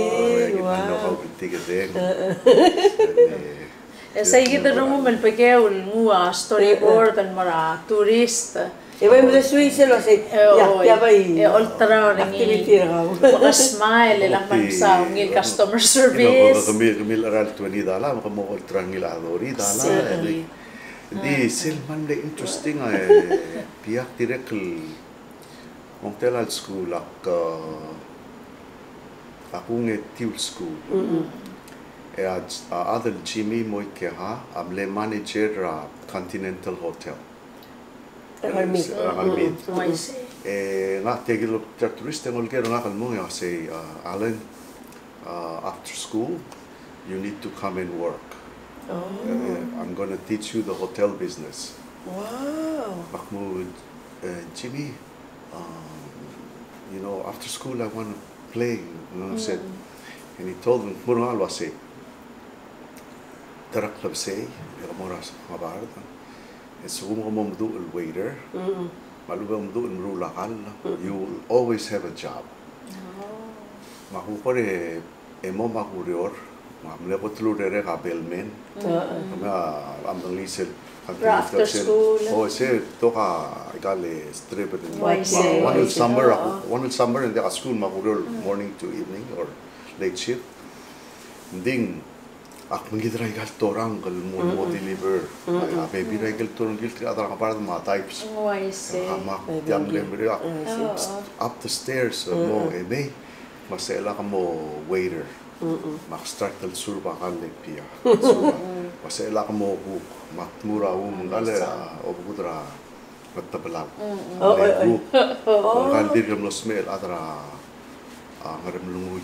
wow. Kmal mlo kaubetik e deng. E sei kid el rengum el bekeu el nguu a storyboard el mo er a tourist. E bai mle suisel el uasei, ia, tia bai. E olterau er ngii. Activity er kau. Ke smile, e le kmal mesa ungil customer service. Kemiu, kemiu el cheral twenty dollar, me ke mo olterau er ngii el thirty dollar. Di sel kmal mle interesting, e, Pia, ak dirrek el Ng tela el skuul, ak, a, ak ungil tiu el skuul. E a, a chad el Jimmy Moikeha a mle manager er a Continental Hotel. Er a Ngermid. Er a Ngermid. E ngak tia kid el tourist e ng oleker er ngak el mong e uasei, a, Alan, uh, after school, you need to come and work. Oh. Uh, I'm gonna teach you the hotel business. Wow. Ak mo, uh, Jimmy, um, you know, after school I wanna play. And I said, And he told me, ng mo er ngak el uasei, ta er a klebesei e ke mo er a Ngebard, e a lsekum ke mo meduch el waiter, me a lechub e ke meduch el meruul a kall, you will always have a job. Me a kuk kora e mo me a kureor, me a mle kot el urerek a bellman. Me a amdenglis el after school. O, se tok a ikal e strip. One el summer, one el summer e ng diak a school me a kureor morning to evening or late shift. Ng di ak mengid er a ikal torang el mo, mo deliver a bebil er a ikel torang el tir a rechad er a Ngebard me a types. Me ak tia mle merek, up the stairs, mo e mei, me a sel lak mo waiter. Me ak start el serve a kall e beer. Me a sel lak mo cook, me ak tmuu er a ungil el obekul er a Ngetebelau. Mle cook. Ngka el dirk el mlo smecher el chad er a, a, Ngeremlengui.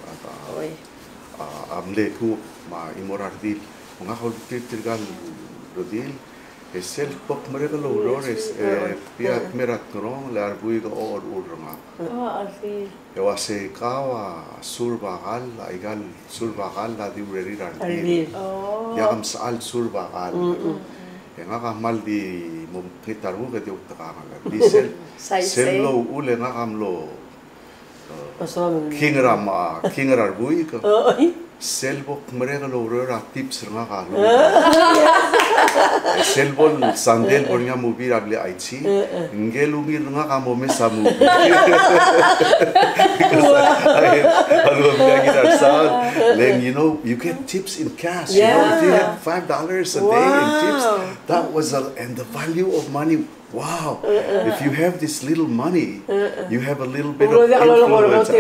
A, a, a mle cook me a chimo er a redil. Me ngak a olbiil er tirka el redil. E sel bo kmerek el oureor e, e, beer, kmera tngerong, le a rebuik a ocherchur er ngak. E uasei kau a serve a kall, a ikal serve a kall a di urerir a redil. Diak msechal serve a kall. E ngak a kmal di mo mekngit a renguk e di outekangel. Di sel, sel mlo uchul e ngak a mlo, e, king er a, king er a rebuik. Sel bo kmerek el oureor a tips er ngak a lmuut. E sel bo el Sunday el bo er ngii a movie er a blil a Aichi, ngike el ungil er ngak a mo mes a movie. Because I, I, a lmuut er ngii a kid a sal, then, you know, you get tips in cash, you know, if you have five dollars a day in tips, that was a, and the value of money. Wow! If you have this little money, you have a little bit of influence.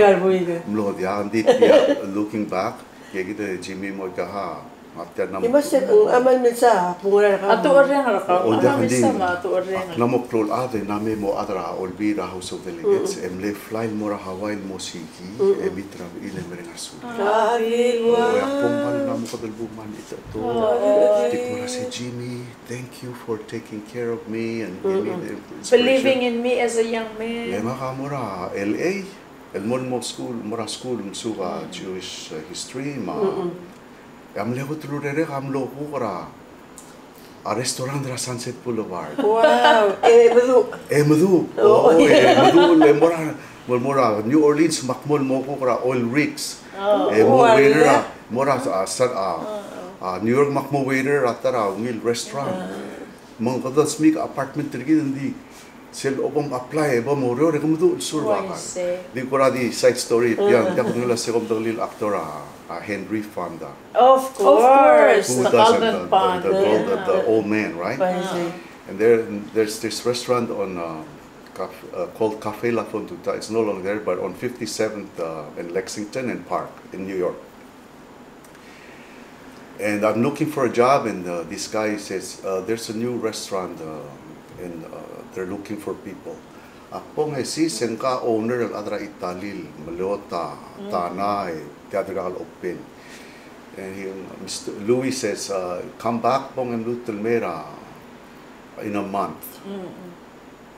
Mlo diak, ng di tia, looking back, e kid a Jimmy mo ika ha, a tia ng mo. Di mo se, ng, a mal mesa, pungurar ka. A tucherreng er kau. O, ng diak, ng di. A mal mesa me a tucherreng. Ng mo klou el chad e ng mei mo chad er a Olbiil er a House of Delegates, e mle fly el mo er a Hawaii el mo siik, e meet er a bechil e mereng a sulem. O, e a kbo el kmal mo kede el bo el mle di ta to. Di kmo er a se Jimmy, thank you for taking care of me and giving me the inspiration. Believing in me as a young man. E ngak a mo er a L A, el mo, mo school, mo er a school, msuk a Jewish, uh, history, me a, e a mle kot el urerek a mlo cook er a, a restaurant er a Sunset Boulevard. Wow, e meduch. E meduch. O, e meduch, e mo er a, mo, mo er a New Orleans, me ak mo, mo cook er a oil rigs. E mo waiter a, mo er a, a, a, New York, me ak mo waiter er a ta er a ungil restaurant. Me ng kede smiik a apartment er kid, ng di sel bo mom apply e bo moureor e ke meduch el serve a kall. Di kora di side story, tia, tia kudengei el se kom dengelii el actor a, a Henry Fonda. Of course, the Golden Pond. Who doesn't, the, the, the, the old man, right? And there, there's this restaurant on, uh, caf-, uh, called Cafe La Fonduta. It's no longer there, but on fifty-seventh, uh, in Lexington and Park in New York. And I'm looking for a job, and, uh, this guy says, uh, "There's a new restaurant, uh, and, uh, they're looking for people." Ak bong e sis, e ngka owner el chad er a Italy el meleot a tana e tia dirkak el open. And he, Mister Louis says, uh, "Come back, bong, e mluut el mei er a, in a month."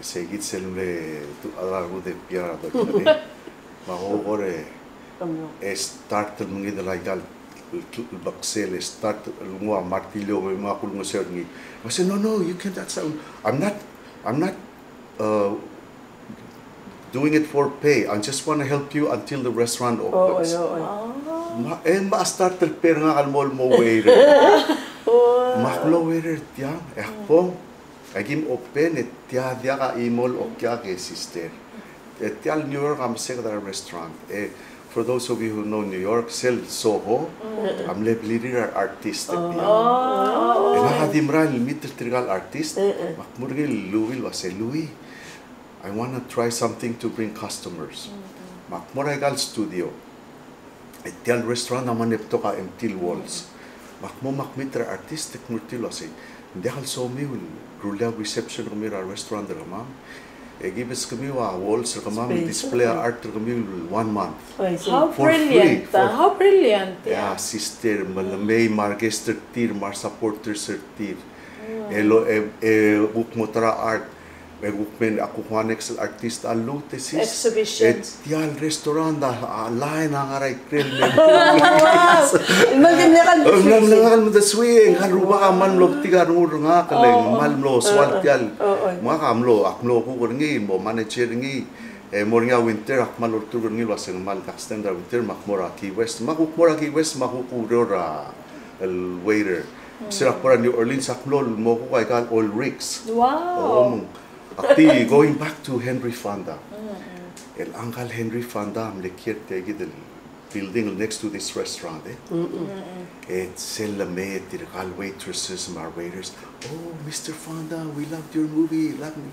Sei kid sel mle tu a la rengud e beer a dodengelii. Me a kuk kora e start el mengid el aika el, el, el beksel, e start el nguu a martillo me a kulengeseu er ngii. Me a se, "No, no, you can't, that's, I'm not, I'm not, uh, doing it for pay. I just wanna help you until the restaurant opens." Me, e me a start el pay er ngak el mo, mo waiter. Me ak mlo waiter tiang, e ak bong. Aki mo open e tia diak a chimo el okiak e sister. E tia el New York a meseked er a restaurant. E for those of you who know New York, sel Soho a mle blirir a re artist e tia. E ngak a di merael el meet er tirka el artist, me ak mo er ngii el Louis el uase, "Louis, I wanna try something to bring customers." Me ak mo er aika el studio. E tia el restaurant a mle betok a empty el walls. Me ak mo me ak meet er a artist e kmu er tir el uase, "Ng diak el somiu el rullii a reception er kemiu er a restaurant er kemam. E ki beskemiu a walls er kemam el display a art er kemiu el one month." For free. How brilliant, ah, how brilliant. Yeah, sister, me le mei me a re guest er tir, me a re supporters er tir. E lo, e, e kuk mo ta er a art. E kuk mei, a kuk ua next artist a lmuut e sis. Exhibition. E tia el restaurant a, a line a ngar er a ikrel me. Wow. El mle mle kal. El mle mle kal me de sui, e ngak el rubak a kmal mlo betik a rengul er ngak, le ng kmal mlo soal tia el. Me ngak a mlo, ak mlo kuk er ngii, mo manager er ngii. E mo er ngii a winter, ak kmal olturk er ngii el uasei ng kmal extend a winter, me ak mo er a Key West. Me ak kuk mo er a Key West, me ak kuk oureor er a el waiter. Sel ak bo er a New Orleans, ak mlo el mo kuk aika el oil rigs. Wow. O, me ng Ak di, going back to Henry Fonda. El ngka el Henry Fonda a mle kiei er tia kid el building next to this restaurant, e. E sel lemei e tirka el waitresses me a waiters, "Oh, Mister Fonda, we loved your movie, love me."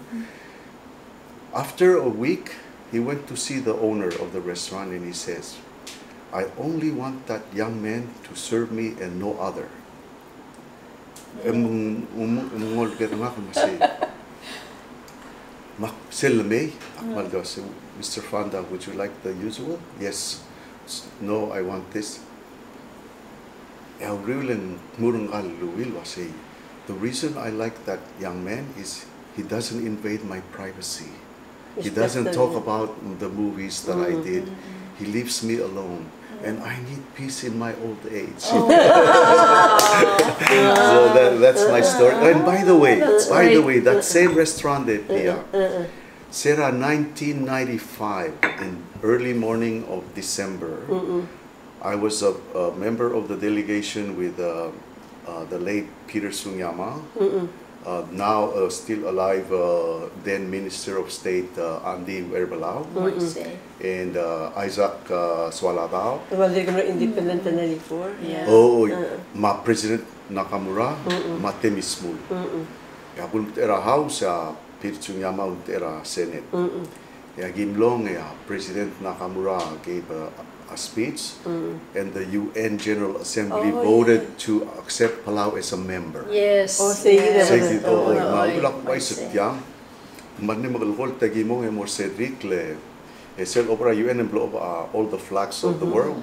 After a week, he went to see the owner of the restaurant and he says, "I only want that young man to serve me and no other." E me ng, um, um, ng olker er ngak el uasei. Me ak sel lemei, ak kmal di uasei, "Mister Fonda, would you like the usual?" "Yes." "No, I want this." E a uriul e ng dmu er ngka el Louis el uasei, "The reason I like that young man is he doesn't invade my privacy." He doesn't talk about the movies that I did. He leaves me alone. And I need peace in my old age. So that, that's my story. And by the way, by the way, that same restaurant, e Pia, sera nineteen ninety-five, in early morning of December, I was a, a member of the delegation with, uh, uh, the late Peter Sugiyama, uh, now, uh, still alive, uh, then Minister of State, uh, Andy Werbelau, and, uh, Isaac, uh, Sualadau. Well, they're gonna independent in ninety-four. Yeah. Oh, me a President Nakamura, me a Temmy Shmull. E a kulmtechei er a House, a Peter Sugiyama a ulmtechei er a Senate. E a ki mlong e a President Nakamura gave a, a speech, and the U N General Assembly voted to accept Palau as a member. Yes. Oh, sei kid. Sei kid, oh, me a ulak uaisei tiang. Me ng mle mekelekol e a ki mong e mo er Cedric le, e sel oba er a U N e ng mlo oba, uh, all the flags of the world.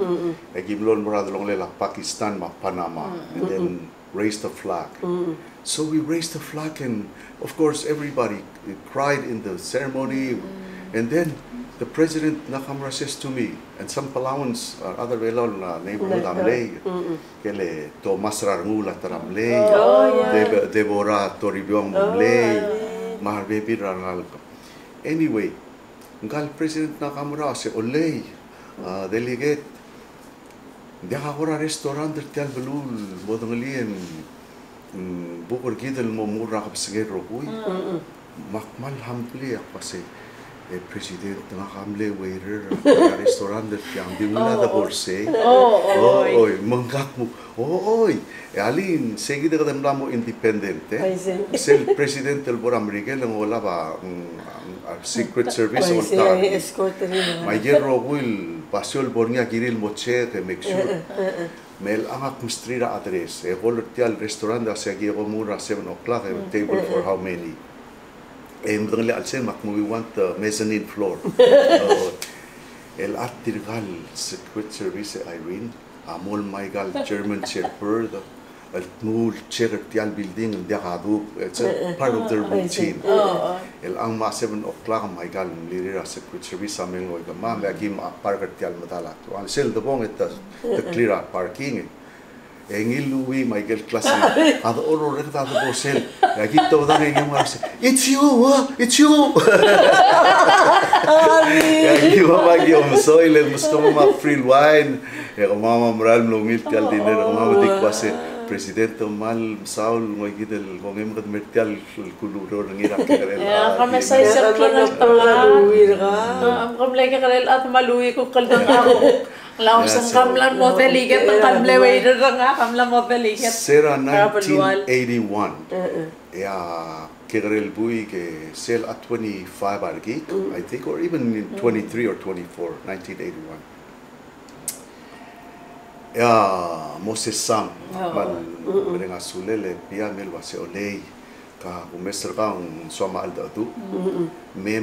E ki mlo el mo er a delongelel a Pakistan me a Panama. And then raise the flag. So we raised the flag, and of course everybody cried in the ceremony. And then the President Nakamura says to me, and some Palauans, uh, other Belau, uh, neighborhood a mlei, ke le Thomas Rarngul a ta er a mlei, Deb-, Deborah Toribiong a mlei, me a rebebil er a rengalek. Anyway, ngka el President Nakamura a se, "Olei, uh, delegate, ng diak a kora restaurant er tia el beluu el modengelii e ng, mm, buk er kid el mo menguu er a kebesengei el rokui." Me ak kmal humble e ak uasei, "E President, ngak a mle waiter er a restaurant er tiang, di nguu a debo er sei?" Oh, oi, me ngak a kmo, "Oi, e alii, sei kid e kede mla mo independent, e." Sel President el bo er a Merikel e ng olab a, mm, a Secret Service el oltak. Me aike el rokui el basio el bo er ngii a kirir el mo check e make sure. Me chelechang ak msterir a address, e call er tia el restaurant a se aki ko menguu er a seven o'clock, e table for how many? E medengelii a chelsel me ak mo, "We want the mezzanine floor." Chelechang tirka el Secret Service, e Irene a mo el me aika el German Shepherd el dmu el check er tia el building, ng diak a dub, it's a part of their routine. Chelechang me a seven o'clock me aika el mlirir a Secret Service a mle ngoi, "Kemam, e aki me a park er tia el medal a tuang, sel debong e te, te clear a parking." E ngii el Louis me aike el class a dechor er a orreked a debo er sel. E aki tobedang e ngii a mla er sei, "It's you, huh? It's you." E aki mla me aki omesoi, le meskemam a free wine. E kemam a mera el mlo ungil tia el dinner, e kemam a di kmo a se, "President, kmal mesaul, ngoi kid el kongei me kede mer tia el kuluureor er ngii er a kekerei el chad." Ke mle kekerei el chad me a Louis kuk el dengchokl. Ng mla mo delegate, ng mla mo delegate. Sera nineteen eighty-one. E a kekerei el buik e sel a twenty-five a rekik, I think, or even twenty-three or twenty-four, nineteen eighty-one. E a Moses Sang, me a mereng a sulel, e Pia, me el uase, "Olei, ka kumes er kau, ng soam a cheldecheduch. Me,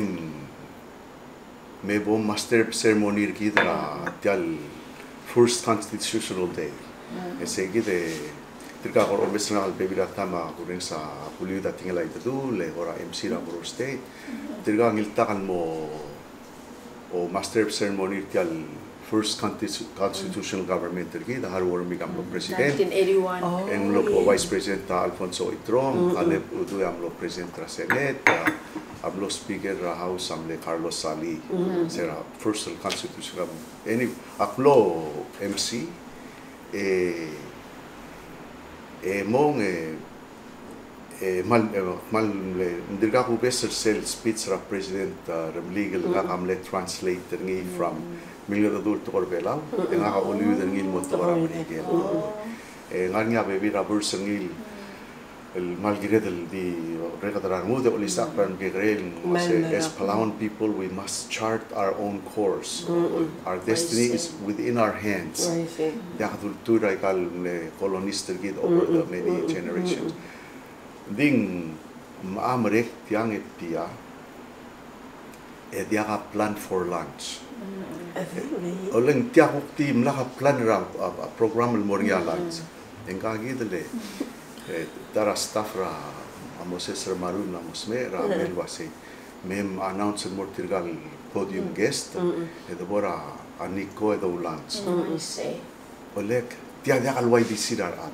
me bo master ceremony er kid er a tia el first constitutional day." E sei kid e Tirka kora omes er ngak el bebil er a taem a kurrenges a kuliud a tekingel a Idedul, e kora M C er a Koror State. Tirka ngiltak el mo, o master of ceremony er tia el first constitu-, constitutional government er kid, a Harry Wormik a mlo president. Nineteen eighty-one. Oh, e ng mlo vice president a Alfonso Oiterong, Caleb Udui a mlo president er a Senate, a, a mlo speaker er a House a mle Carlos Salii. Se er a first constitutional government. Anyway, ak mlo M C, e, e mong, e, e kmal, e kmal mle, ng dirkak kubes er sel speech er a president, a, Remeliik el ngak a mle translate er ngii from Melekeok el tekoi er a Belau, e ngak a oliud er ngii el mo tekoi er a Merikel. E ngar er ngii a bebil er a verse er ngii el kmal kired el di reked er a rengud e olisechakl er a remekekerei el uase, as Palauan people, we must chart our own course. Our destiny is within our hands. Diak dultuil er aika el mle colonist er kid over the many generations. Ng di ng mla merek tiang e tia, e diak a plan for lunch. Oleng tia kuk di mla ka plan er a, a, a program el mo er ngii a lunch. E ngka kid el, e, ta er a staff er a Moses er a Maru el mla mo smecher, a mle uase, me announce el mo er tirka el podium guest, e de bo er a Nikko e doulunch. Olek, tia diak el uaisei er a rechad.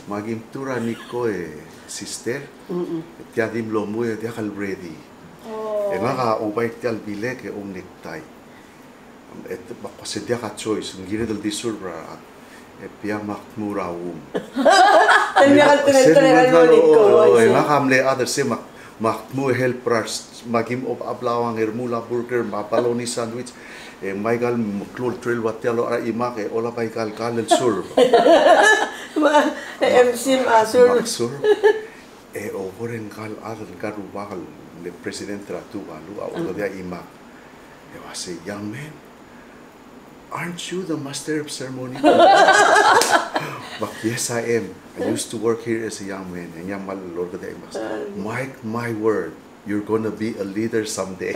Me aki mtuu er a Nikko e sister, tia di mlo mui e diak el ready. E ngak a oubai tia el bilek e ou necktie. E te, me ak uase diak a choice, ng kired el di serve er a rechad. E pia me ak dmu er a uum. E ngak a mle chad er sei me ak Me ak dmu e help er a, me aki mo, a blauang e remuul a burger, me a bologna sandwich, e me aika el meklou el trel ua tia el locha er a chimak, e olab aika el kall el serve. Me a M C me a serve. Me ak serve. E okor e ngka el chad el ngka el rubak el president er a Tuvalu, a okedei a chimak. E uase, "Young man, aren't you the master of ceremony?" Me ak, "Yes, I am. I used to work here as a young man." E ngii a kmal orkedei a chimak. "Mark my word, you're gonna be a leader someday."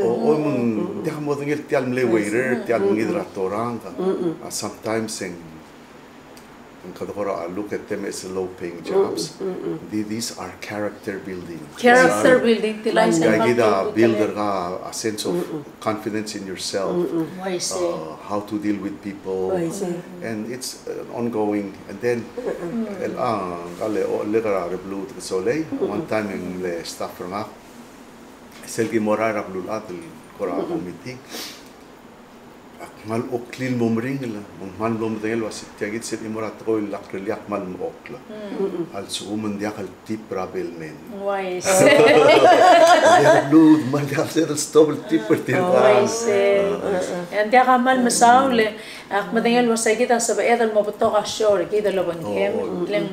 O, o, me ng diak modengei el tia el mle waiter, tia el mengid er a torang. A, sometimes e ng Ng kede kora look at them as low paying jobs. Th-, these are character building. Character building, tia el aika kid a build er ngii a sense of confidence in yourself. Uh, how to deal with people. And it's, uh, ongoing. And then, el, ah, ngka el, o, le kora rebluut ke solei, one time e ng mle staff er ngak. Sel ki mo er a beluulechad el kora meeting. Ak kmal oklii el mo meringel, me ng kmal mlo medengei el uase tia kid sel chimo er a tekoi el ak rullii a kmal mechokl. A lsekum ng diak el tip er a bellman. Uaisei. Ng diak el stop el tip er tirka. Uaisei. E ng diak a kmal mesaul e ak medengei el uase kid a sebeched el mo betok a show er kid el obengkem. Le ng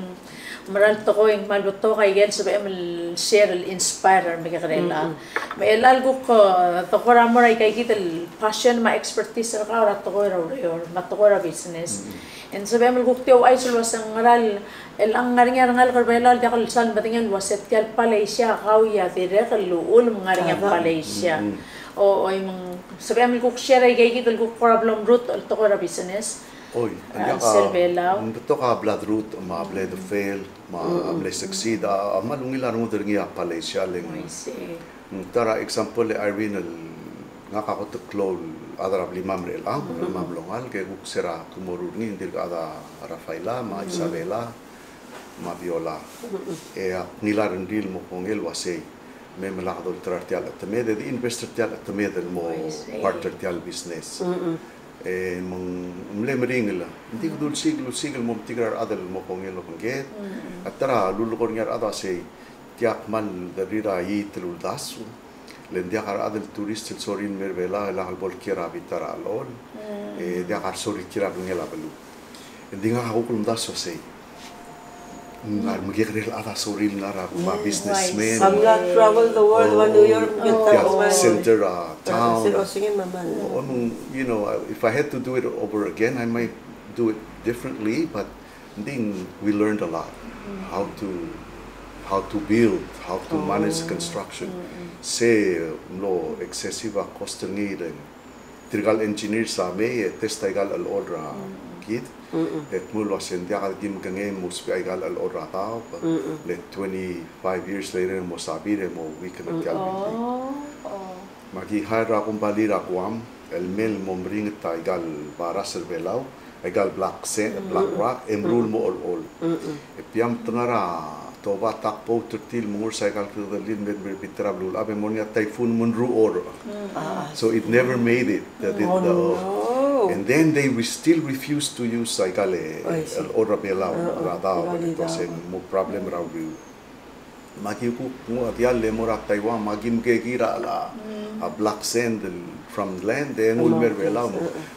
mera el tekoi e ng kmal betok aike el sebechem el share el inspire er a remekekerei el chad. Me chelecha el kuk, eh, tekoi er a mo er aika kid el passion me a expertise er kau er a tekoi er a ureor me a tekoi er a business. E ng sebechem el kuk di ouchais el uase ng ngera el, el ngar er ngii a rengalek er a Belau el diak el sal medengei el uase tia el palasia a kau a dirrek el uchul me ng ngar er ngii a palasia. O, oi, me ng sebechem el kuk share aika kid el kuk kora blo mrutech el tekoi er a business. Oi, a, ng diak a, sel Belau. Ng betok a bla derutech me a ble defeat, me a, a ble succeed, a, a kmal ungil a rengud er ngii a palasia le ng. Ng ta er a example e Irene el ngak a kot el klou el chad er a blimam er chelechang, me a mlo ngalek, e kuk se er a kmo ruul er ngii, ng dirk chad a Rafaela, me a Isabela, me a Viola. E ak ngilai a rengrir el mo kongei el uasei, me me lak dolterau er tia el chetemed, e di invest er tia el chetemed el mo part er tia el business. E me ng mle meringel. Ng di kede ulsiik, ulsiik el mo metik er a rechad el mo kongei el obengked. A ta er a lulekoi er ngii a rechad a sei, tia kmal derrir a it el uldasu. Le ng diak a rechad el tourist el sorir el mei er a Belau e lak el bo el kiei er a bita er a chelechol. E diak a resorir el kiei er a belngel a beluu. Ng di ngak a kuk el mdasu a sei. Ng ngar er a mekekerei el chad a sorir el ngar er a businessman. Some not travel the world, one New York, oh, center, uh, town. O, you know, if I had to do it over again, I might do it differently, but I think we learned a lot. How to, how to build, how to manage construction. Se mlo excessive a cost er ngii el Tirka el engineers a mei e test aika el chelechol er a kid. E kmo el uasei ng diak, a di mkengei e mousbech aika el chelechol er a daob. Le twenty-five years later e mo sabir e mo weaken er tia el building. Me aki hire er a kombalii er a Guam el mei el mo meringel aika el baras er a Belau, aika el black sand, black rock, e meruul el mo olechol. E bia mtengar a toba, tugboat er tir el mo nguu er se aika el kekedellii el mei er a bita er a beluulechad, e mo er ngii a typhoon me ng ruoch. So it never made it. That is the, and then they re- still refuse to use aika el chelechol er a Belau er a daob, because e mo problem er a uriul. Me aki kuk nguu a diall e mo er a Taiwan, me aki mkekii er a, a black sand from land, e nguu el mei er a Belau.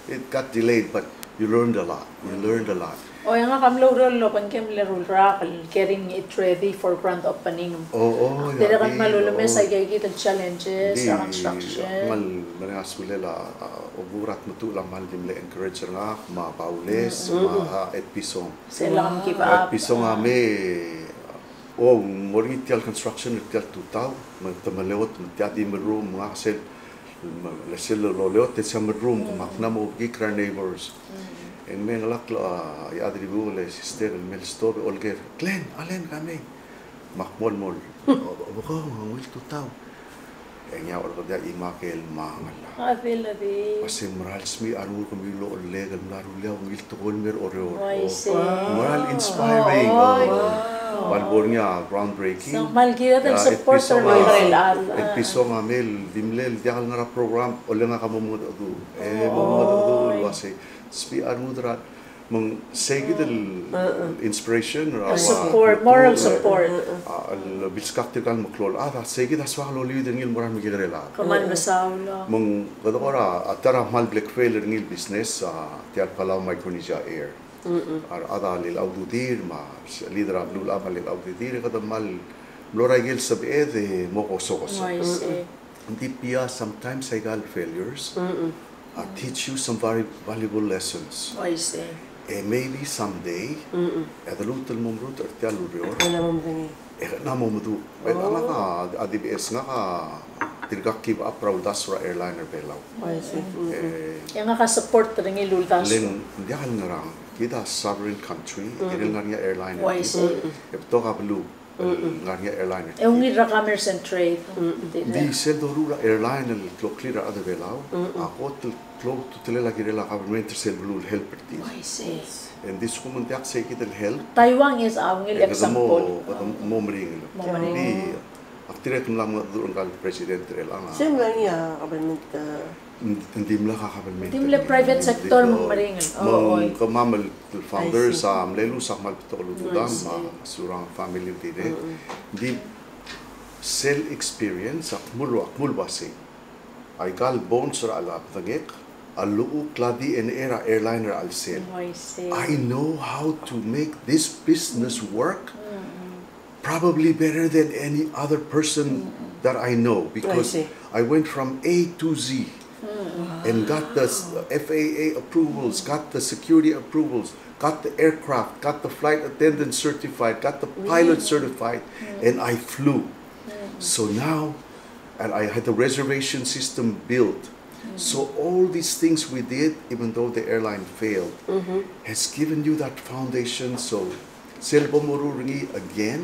It got delayed, but you learned a lot. You learned a lot. O, e ngak a mlo oureor el obengkem el eru el rak el getting it ready for grand opening. O, o, dirrek el kmal ulemes aika kid el challenges er a construction. Kmal mereng a sulel a, a, obuk er a Tmetuchl a kmal di mle encourage er ngak, me a Baules, me a Ed Pisong. Sel lak mkibab. Ed Pisong a mei, o, ng mo er ngii tia el construction er tia el tutau, me te meleot, me tia di meruum, me ngak sel, me le sel loleot, e tia meruum, me ak mla mo kerik er a neighbors. E ng mei a ngelakl a, a chad er a Belau el sister el mei el stob, e olker, Glenn, Allen, ka mei. Me ak mo el mo, o, o, bekong, ng ungil tutau. E ngii a orrekedii a chimak el mangel. A di, a di. Uasei ng mera el smiich a renguk e kemiu el ochellek el mla rullii a ungil tekoi el mei er a Oreor. Uaisei. Ng mera el inspiring. O, o. Kmal bo er ngii a groundbreaking. So, kmal kired el support er a Oreor. Ed Pisong a mei el di mle el diak el ngar er a program, ole ngak a mo mengedecheduch. E mo mengedecheduch el uasei, smiich a rengud er a Me ng seikid el inspiration, er a support, moral support. A, el bilskak tirka el meklou el chad, a seikid a soak el oliuid er ngii el mo er a remekekerei el chad. Kmal mesaul. Me ng kede kora, a ta er a kmal bla kfail er ngii el business, a, tia el Palau Micronesia Air. A rechad a lilechaududir, me a leader er a beluulechad a lilechaududir, e kede kmal mlo er a ikel sebeched e mo kosokos. Ng di tia sometimes aika el failures a teach you some very valuable lessons. E maybe someday, e de lmuut el mo meruul er tia el ureor, e kede mo meduch. E ngak a, a di beches ngak a dirkak give up er a uldasu er a airline er a Belau. E ngak a support er ngii el uldasu. Le ng diak el ngerang, kid a sovereign country, e kirel ngar er ngii a airline er kid. E betok a beluu el ngar er ngii a airline er kid. E ungil er a commerce and trade. Ng di sel doruul er a airline el kloklir a rechad er a Belau, a kot el klou a ultutelel a kirel a government er sel beluu el help er tir. E ng di lsekum ng diak seikid el help, Taiwan is a ungil example. Kede mo meringel. Mo meringel. Ng di ak dirrek el mla mengedecheduch er ngka el president er chelechang. Sel ngar er ngii a government, e, Ng di mle kabelment. Ng di mle private sector me ng meringel. Me ng kemam el founders a mle lus a kmal betok el ududam, me a Surangel family el dirrek. Ng di sel experience a kmo ua, kmo uasei, aika el bones er a chelecha el bedengek a llechukl a D N A er a airline er a chelsel. I know how to make this business work probably better than any other person that I know, because I went from A to Z and got the s- F A A approvals, got the security approvals, got the aircraft, got the flight attendant certified, got the pilot certified, and I flew. So now, and I had the reservation system built. So all these things we did, even though the airline failed, has given you that foundation. So sel bo moruul er ngii again,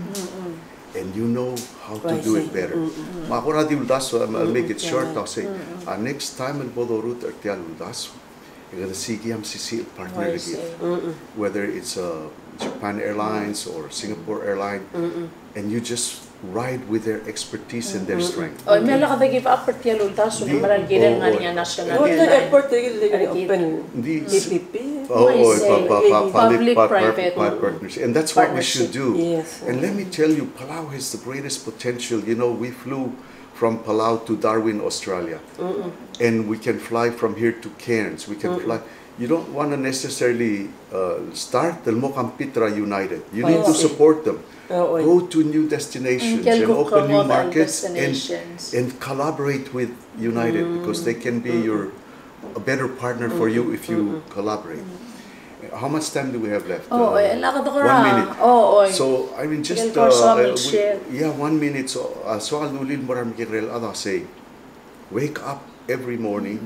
and you know how to do it better. Me a kora di uldasu, I'll make it short, I'll say, a next time el bo doruul er tia el uldasu, e kede seikid a mesisiich el partner er kid. Whether it's a Japan Airlines or Singapore Airline, and you just ride with their expertise and their strength. O, me a lak de give up er tia el uldasu, me a kirel ngar er ngii a national airline. Airport, open. P P P. Oh, oh, public, private partnership. And that's what we should do. And let me tell you, Palau has the greatest potential. You know, we flew from Palau to Darwin, Australia. And we can fly from here to Cairns. We can fly. You don't want to necessarily, uh, start el mo compete er a United. You need to support them. Go to new destinations and open new markets and, and collaborate with United, because they can be your, a better partner for you if you collaborate. How much time do we have left? Oh, uh, one minute. So, I mean, just, uh, we, yeah, one minute. So, uh, soak el dulii el mo er a remekekerei el chad a sei, wake up every morning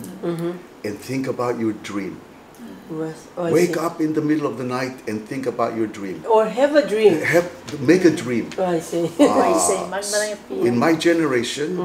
and think about your dream. Yes. Oh, I Wake see. Up in the middle of the night and think about your dream. Or have a dream. Have, make a dream. Oh, I see. Uh, I see. Mal melang pi. In my generation,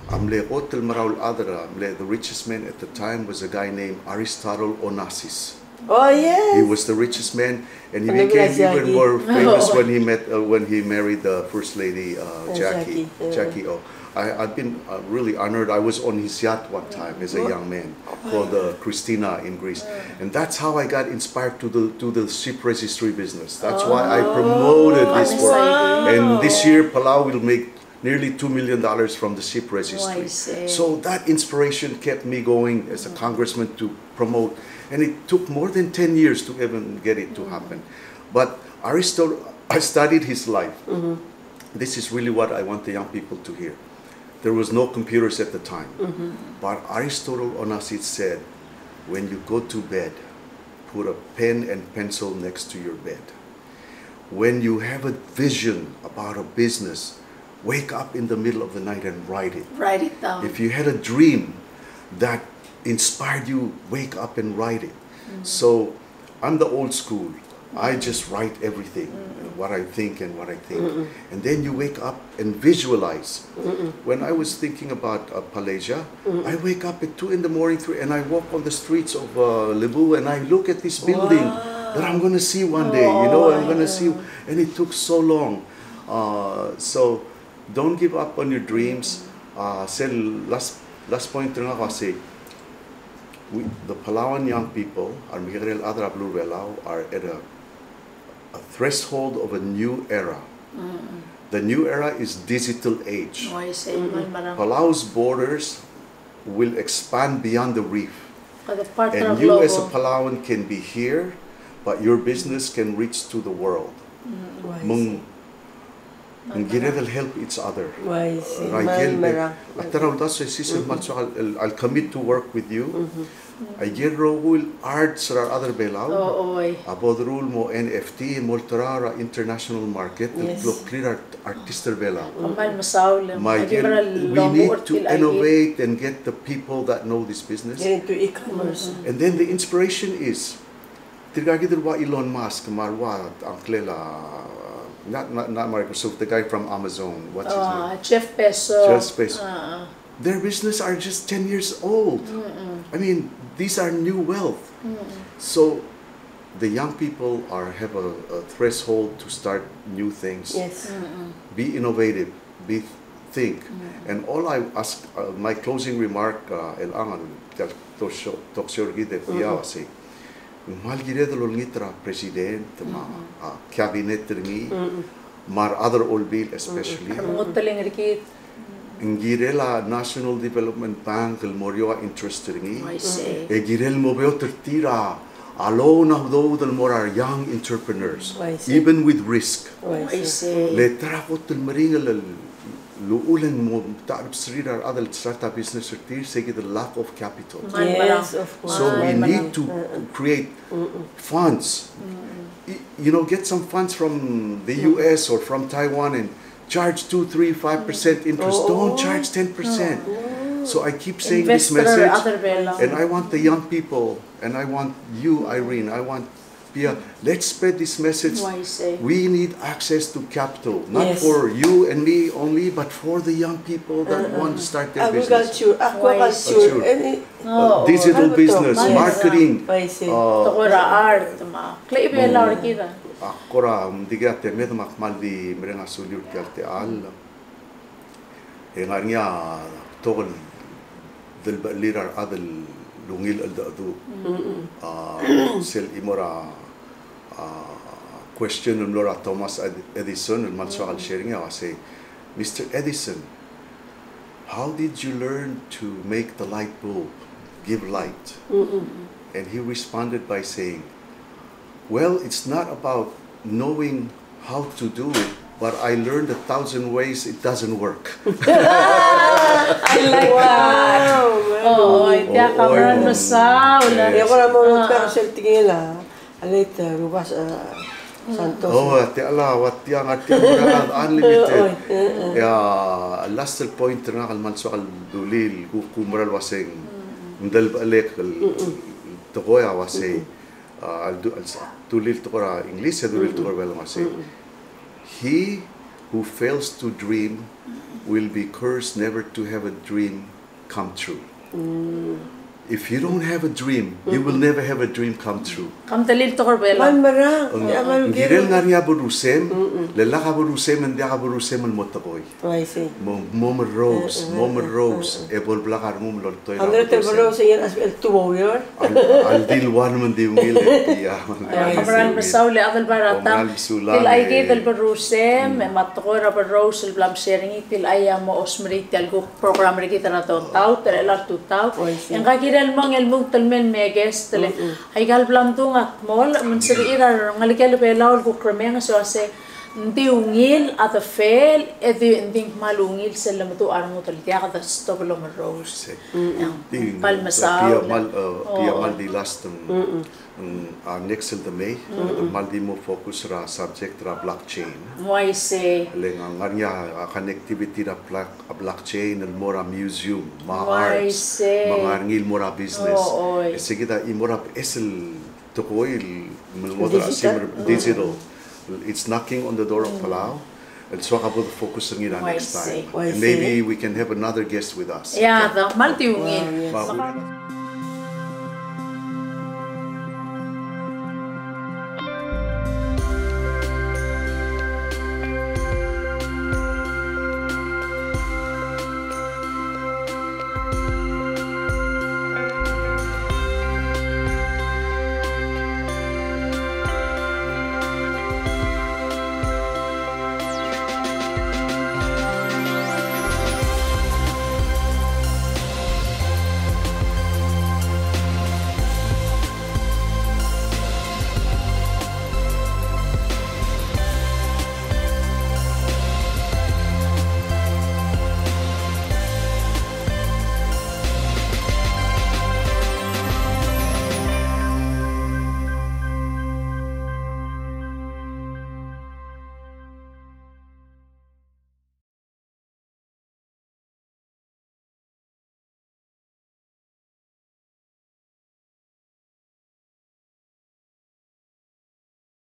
a mle kot el merael el chad er a, a mle, the richest man at the time was a guy named Aristotle Onassis. Oh, yes. He was the richest man, and he Ano became Jackie. Even more famous Oh. When he met, uh, when he married the first lady, uh, Uh, Jackie, Jackie, yeah. Jackie O. I, I've been uh, really honored. I was on his yacht one time as a young man called the Christina in Greece, and that's how I got inspired to the to the ship registry business. That's why I promoted this work. Wow. And this year, Palau will make nearly two million dollars from the ship registry. Oh, I see. So that inspiration kept me going as a congressman to promote, and it took more than ten years to even get it to happen. But Aristotle, I studied his life. This is really what I want the young people to hear. There was no computers at the time. But Aristotle Onassis said, when you go to bed, put a pen and pencil next to your bed. When you have a vision about a business, wake up in the middle of the night and write it. Write it down. If you had a dream that inspired you, wake up and write it. So I'm the old school. I just write everything, what I think and what I think. And then you wake up and visualize. When I was thinking about uh, Palasia, I wake up at two in the morning, three, and I walk on the streets of uh, Lebu, and I look at this building that I'm going to see one day. You know, I'm going to see. And it took so long. Uh, so don't give up on your dreams. Uh, sel last, last point er ngak a sei, we, the Palauan young people, a remekekerei el chad er a beluu er a Belau, are at a, a threshold of a new era. The new era is digital age. Oh, I see. Mal melang. Palau's borders will expand beyond the reef. Kede part er a And you as a global. Palauan can be here, but your business can reach to the world. Me ng, ng kired el help each other. Oh, I see. Aike el Mal melang. A ta er a uldasu e sisel, mal soak el, I'll commit to work with you. Aike el rokui el arts er a rechad er a Belau. Oh, oi. A bo deruul el mo N F T, mo olterau er a international market, el Yes. kloklir a art-, artist er a Belau. Mal mesaul. Me aike el, we need to innovate and get the people that know this business. Get into e-commerce. And then the inspiration is, tirka kid el ua Elon Musk, me a ua a ngklel a, not, not, not Microsoft, the guy from Amazon, what's his name? Uh, Jeff Bezos. Jeff Bezos. Uh, Their business are just ten years old. I mean, these are new wealth. So the young people are have a, a threshold to start new things. Yes. Be innovative, be think. And all I ask, uh, my closing remark, uh, el angan, tia el talk show, talk show er kid e tia a sei, ng kmal kired el olengit er a president, me a, a cabinet er ngii, me a rechad er a olbiil especially. Ng mo teleng er kid. Ng kirel a National Development Bank el mo er eou a interest er ngii. I see. E kirel mo beot er tir a loan a udoud el mo er a young entrepreneurs, I see. Even with risk. Oh, I I see. see. Le ta er a kot el meringel el uchul e ng mo ta er a bserir a rechad el start a business er tir, se kid el lack of capital. Mal melang. Yes, of course. So we Mal need melang. to create funds. Y- You know, get some funds from the U S or from Taiwan and charge two, three, five percent interest. Don't charge ten percent. So I keep saying this Invest er a message, rechad er a Belau. And I want the young people, and I want you, Irene, I want Pia, let's spread this message. Oh, I see. We need access to capital, not Yes. for you and me only, but for the young people that want to start their business. Agriculture, aquaculture, Sure. any Uh, digital Agriculture, business, yes. marketing. I see. Uh, Tekoi er a art, me a klechibelau er kid. A kora, ng di kid a temed me ak kmal di mereng a suliu er tia el techall. E ngar er ngii a betok el delebechir a rechad el ungil cheldecheduch. A, sel chimo er a, a, question el mlo er a Thomas Ed-, Edison, el kmal soak el share er ngii, a uasei, Mister Edison, how did you learn to make the light bulb give light? And he responded by saying, well, it's not about knowing how to do it, but I learned a thousand ways it doesn't work. I like that. Oh, tia kora mesaul. Yes. E kora mo ngot er sel tekingel a late, uh, Rubas, uh, Santos. Oh, tia el, ua tia ngar tia el unlimited. Ia, last point er ngak el kmal soak el dulii el ku, ku mera el uaseng. Ng di el, el tekoi a uasei, a, a du-, a du-, dulii el tekoi er a English, e dulii el tekoi er a Belau a uasei, "He who fails to dream will be cursed never to have a dream come true." If you don't have a dream, you will never have a dream come true. Kam delil tekoi er a Belau. Ng kirel ngar er ngii a berusem, le lak a berusem, ng diak a berusem el mo tekoi. Mo, mo merrous, mo merrous, e bo el blak a rengum el oltoir a berrous. Al, al di el ua me ng di ungil e tia. Kmal mesaul e a chad el bai er a tang. Tia el aike el berrusem, e me a tekoi er a berrous el bla mshare er ngii, tia el aia mo osmerii tia el kuk program er kid er a Dotaut, er a elecha el tutau. E ng ka kirel mong e lmuut el mei el me guest el, aika el bla mdung a kmo, me ng sebechir a rengelekel a Belau el kuk remenges el uasei, ng di ungil a defeel, e di, ng di kmal ungil sel lemeduch a rengud el diak destop el omerrous. Kmal mesaul. Tia kmal, e, tia kmal di last ng, ng, a, next el de May, e kmal di mo focus er a subject er a blockchain. Uaisei. Le ng ngar er ngii a, a connectivity er a block-, a blockchain el mo er a museum, me a arts, me ng ngar er ngii el mo er a business. E se kid a chimo er a beches el tekoi el melemolem er a digital. It's knocking on the door of Palau. El soak a bo de focus er ngii er a next time. And maybe we can have another guest with us. Ia, de kmal di ungil.